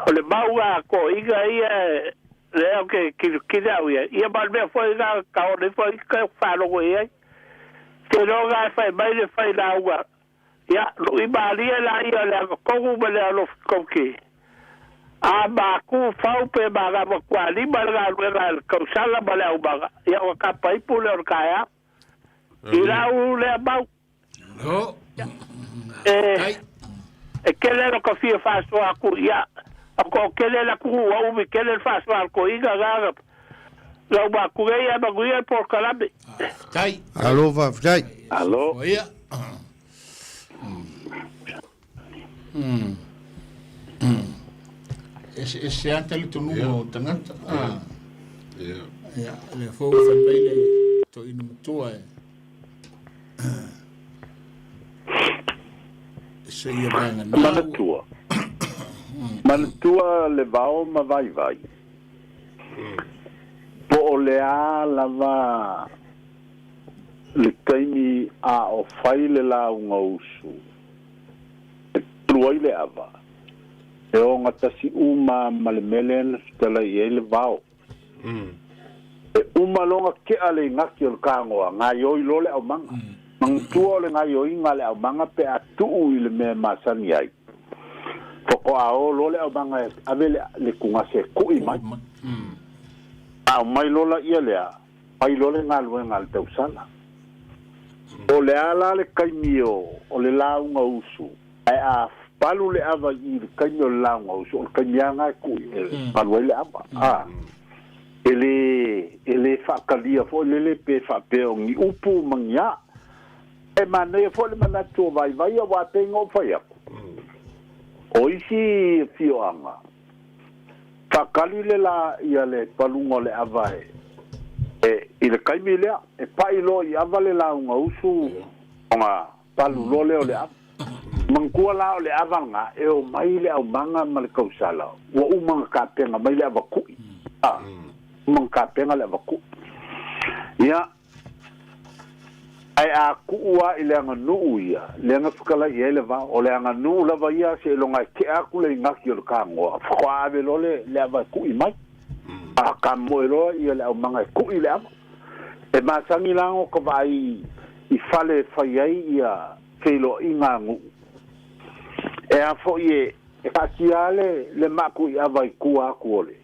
O le mau ga toeaiina ia e lea ou te kilokilo au i ai. Ia ma le mea foi ga ka ona ifo ai ka faalogo i ai. Te iloa ga e fai mai le failauga. Ia, lu'i malie laia o le agatonu ma le alofikauki. A maku fau pe magama kua lima le galuega a le tausala ma le aumaga, ia ua kapa ipu lea o le taeao. I lau lea mau. Malo. E kele lo ka fia faasoa aku ia o ko kele la ku ua umi kele le faasoa ko iga gaga lau ma ku ia ma guia por kalame. Tai. Alo faafetai. Alo. Ia. Ese ata le tonuga o tagata. Ia. Ia, le fou fai mai le toina matua e. Se ia vaega nau. Manatua. Manatua le vao ma vaivai. Po o le a lava le taimi a o fai le lauga usu. E palu ai le ava. E o gatasi uma ma le mele na fetalai ai le vao. E uma loga kea le igaki o le kagoa, gaioi lo le aumaga. Manatua o le gaioiga le aumaga pe a tuu i le mea masani ai. Faatoa o lo le aumaga e ave le kugase e ku'i mai. A o mai lola ia lea, mai lo le galuega a le tausala. O le ala le kaimi o le lauga usu, ae a palu le ava i le kaimi o le lauga usu, o le kaimi aga e ku'i, e palu ai le ava. A. E le faakalia foi lele pe faapea o ni upu ma ni a. E manaia foi le manatu o vaivai a ua peiga o fai aku. O isi fioaga, faakali le la ia le paluga o le ava e i le kaimi lea, e pa'i loa i ava le lauga usu ona palu loa lea o le ava. Manatua la o le ava lagā e o mai le aumaga ma le kausala, ua uma ga kapega mai le ava ku'i. A, uma ga kapega le ava ku'i. Ia, ae a kuu a i le aganuu ia, le aga fekalai ai le vao, o le aganuu lava ia seiloga e tea aku le igaki o le kagoa, faatoa ave loa le ava e ku'i mai. A kamoe loa ia le aumaga e ku'i le ava. E masagi lago ka vaai i fale e fai ai ia feiloaiga agu'u. E a fo'i e kaasia le maku i ava i kua aku o le.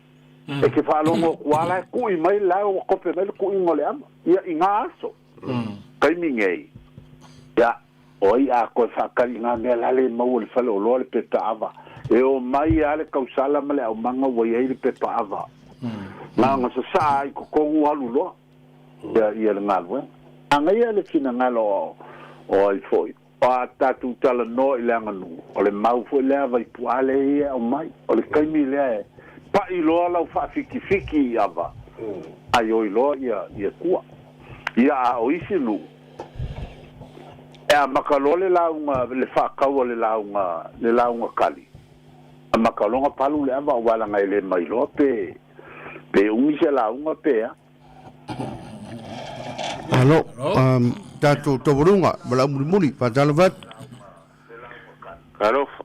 E ke faalogo aku ala e ku'i mai la ua kope mai le ku'iga o le ava. Ia i gā aso. Kaimi nei. Ia, o ai a koe faakali ngā mea lale maua le fale o loa le pepa ava. E o mai a le kausala ma le aumaga ua iai le pepa ava. Nga nga sa i kokongu alu loa. Ia, ia le galuega. Agaia le finagalo o ai foi. O a tatou talanoa i le aganuu. O le mau foi lea vaipu'a le ia au mai. O le kaimi lea e pa'i loa lau faafikifiki i ava. Ai oi loa ia kua. Ia a o isi nuu. E a makaloa le lauga le faakaua le lauga kali. A makaloga palu le ava o alaga e le mai loa pe umi se lauga pe a. Alo, tatou tavoluga ma lau mulimuli, faatalofa atu. Alofa.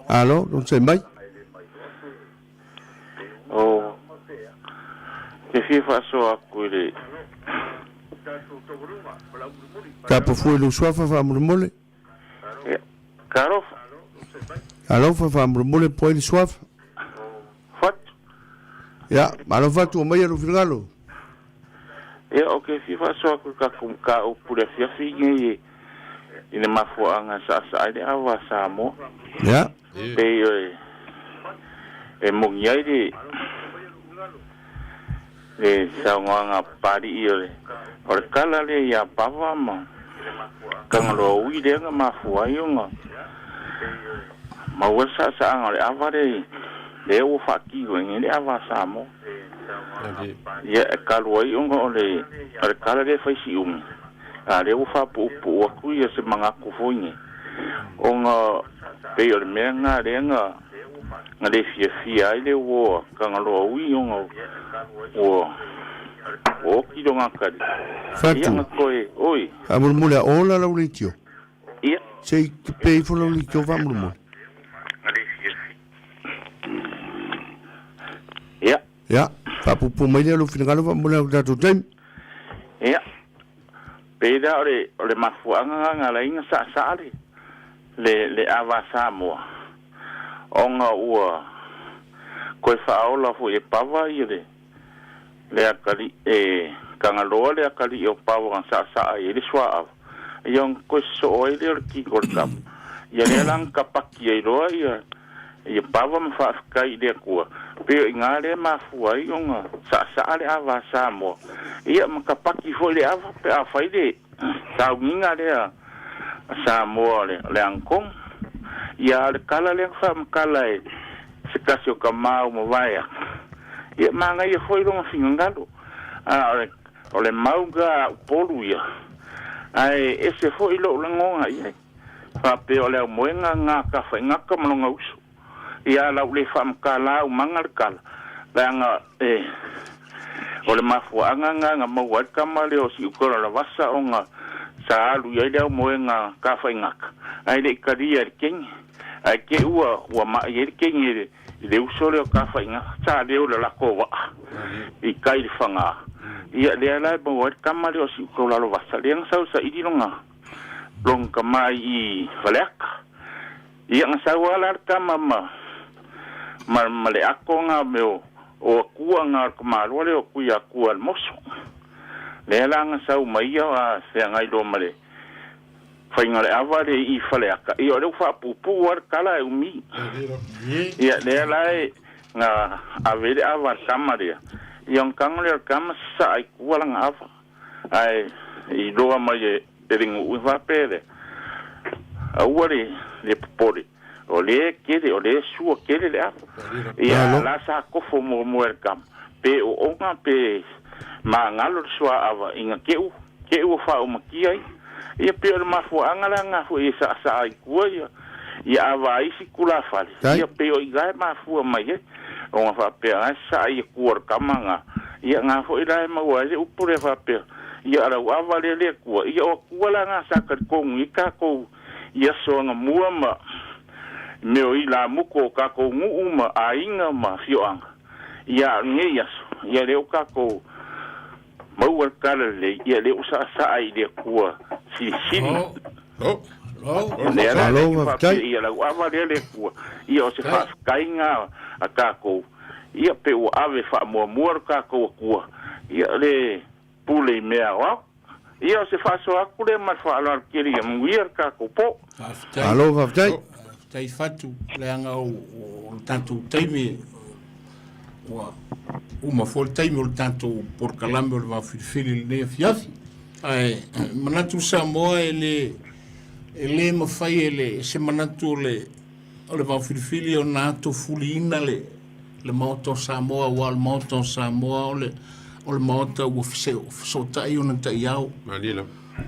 Alo, logisai mai. O ke fia faasoa aku i le Tapafua i lou suafa faamolemole. Ia, kalofa. Alofa faamolemole po ai le suafa. Fatu. Ia, malo fatu o mai lou finagalo. Ia, o ke fia faasoa aku i le tatou mataupu le afiafi nei i le mafuaaga saasaa ai le ava Samoa. Ia. Pei e moni ai le saunoaga Papali'i o le kala lea iā Pava ma Tagaloa ui lea na mafua ai ona maua le saasaaga o le ava lea lea ua faatino ai nei le ava a Samoa. Ia e talu ai ona o le kala lea fai siugi, a lea ua faapuupuu atu ia se manatu foi nei ona pei o le mea lena lea na le fiafia ai le uo a Tagaloa ui ona ua oti lona tali. Ia Fatu. na toe oi. Faamolemole a ola lau leitio. Ia. Se i pe ifo lau leitio faamolemole. Ia. Ia, faapuupuu mai lea lou finagalo faamolemole o tatou taimi. Ia. Pei la o le mafuaaga lena na ala ai ona saasaa le ava a Samoa ona ua toe faaola foi e Pava ia le atalii e Tagaloa le atalii o Pava na saasaa ai le suaava. Ia ona toe sosoo ai lea o le tino o le tama. Ia lea la na tapaki ai loa ia ia pava ma faafetai i le Atua, pei o i ina lea e mafua ai ona saasaa le ava a Samoa, ia ma tapaki foi le ava pe a fai le sauniga lea a Samoa o le agatonu. Ia a o le tala lea na faamatala e se tasi o tama ua mavae atu, ia manaia foi lona finagalo, a o le O le mau ga a Upolu ia, ae ese foi lou lagona i ai. Faapea o le aumoega ga tafaigata ma lona uso. Ia lau le faamatala aumaga le tala, leaga e o le mafuaaga ga na maua ai le tama lea o Siutola Lavasa ona sa alu i ai le aumoega tafaigata, ae le i talia e le teine. Ae te i ua ua mai ai le teine i le uso lea o Tafaigata, sa leo le latou vaa i tai i le faga. Ia, lea la e maua ai le tama lea o Siutoulalovasa, lea na sau e saili lona, lona tama i Faleata. Ia, na sau lava la le tama ma, ma, ma le ato na me o, o atua na o le tamaloa lea o Tuiatua le Moso. Lea la na sau mai ia a feagai loa ma le faiga o le ava le i Faleata, ia o lea ua faapuupuu lava le tala e umi. Ia lea la e na ave ai le ava a le tama lea, ia ona tago lea o le tama sasaa i tua lana ava. Ae iloa mai e le nuu e faapea lea, aua le le popole, o lea e tele, o lea e sua tele le ava. Ia a la sa tofo muamua e le tama, pe oona pe magalo le suaava ina te i ua faaumatia ia. Ia pei o le mafuaaga la na foi e saasaa ai tua ia ia ava ai isi tulafale, ia pei o i ina e mafua mai ai ona faapea na e sasaa ia tua o le tama na, ia na foi la e maua ai le upu lea faapea, ia a lau ava lea le Atua, ia o Atua la na sa talitonu i ai tatou i aso anamua ma mea o ilamutu o tatou nuu ma aiga ma afioaga, ia a o lenei aso, ia lea ua tatou Maua le tala lelei, ia lea ua saasaa i le Atua silisili. Malo. Lea la lea te faapea ia lau ava lea le Atua, ia o se faafetaiga a tatou, ia pe ua ave faamuamua lo tatou Atua, ia le pule i mea aoao. Ia o se faasoa atu lea ma le faaaloalo tele ia manuia le tatou po. Faafetai. Malo faafetai. Faafetai Fatu, leaga o le tatou taimi ua uma foi le taimi o le tatou polokalame o le Vaofilifili i lenei afiafi. Ae manatu Samoa e le e le mafai e le se manatu o le o le Vaofilifili ona atofuliina le le Maota o Samoa, aua o le Maota o Samoa o le o le Maota ua fesootai ona taiao.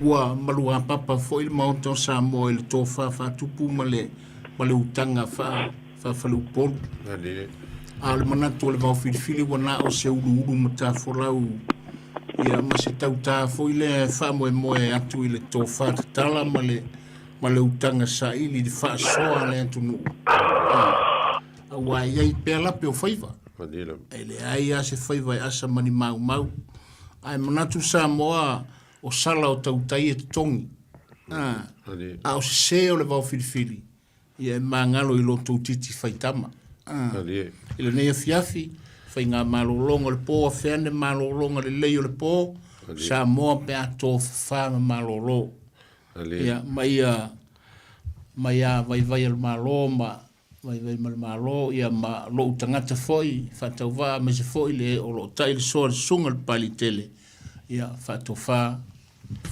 Ua maluapapa foi le Maota o Samoa i le tofa faatupu ma le ma le utaga faa faafaleupolu. A o le manatu o le Vaofilifili ua na o se uluulu matafolau ia ma se tautā foi lea e faamoemoe atu i le tofa tatala ma le ma le utaga saili i le faasoa a le atunuu. Aua e i ai pea lape o faiva. E leai lava se faiva e asa ma ni maumau. Ae manatu Samoa o sala o tautai e totogi. A o sese o le vaofilifili, ia e magalo i lo tou titi faitama. I lenei afiafi, faiga malologa o le po, afea ane malologa lelei o le po, Samoa pe a tofafa ma malolo. Ia, ma ia, ma ia vaivai a le Malo ma vaivai ma le Malo, ia ma lou tagata foi, faatauvaa aemaise foi le o lo o tai le soa le susuga i le Papaliitele, ia faatofa,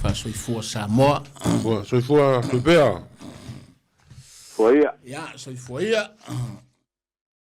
faasoifua Samoa. Soifua, soifua pea. Soifua ia. Ia, soifua ia.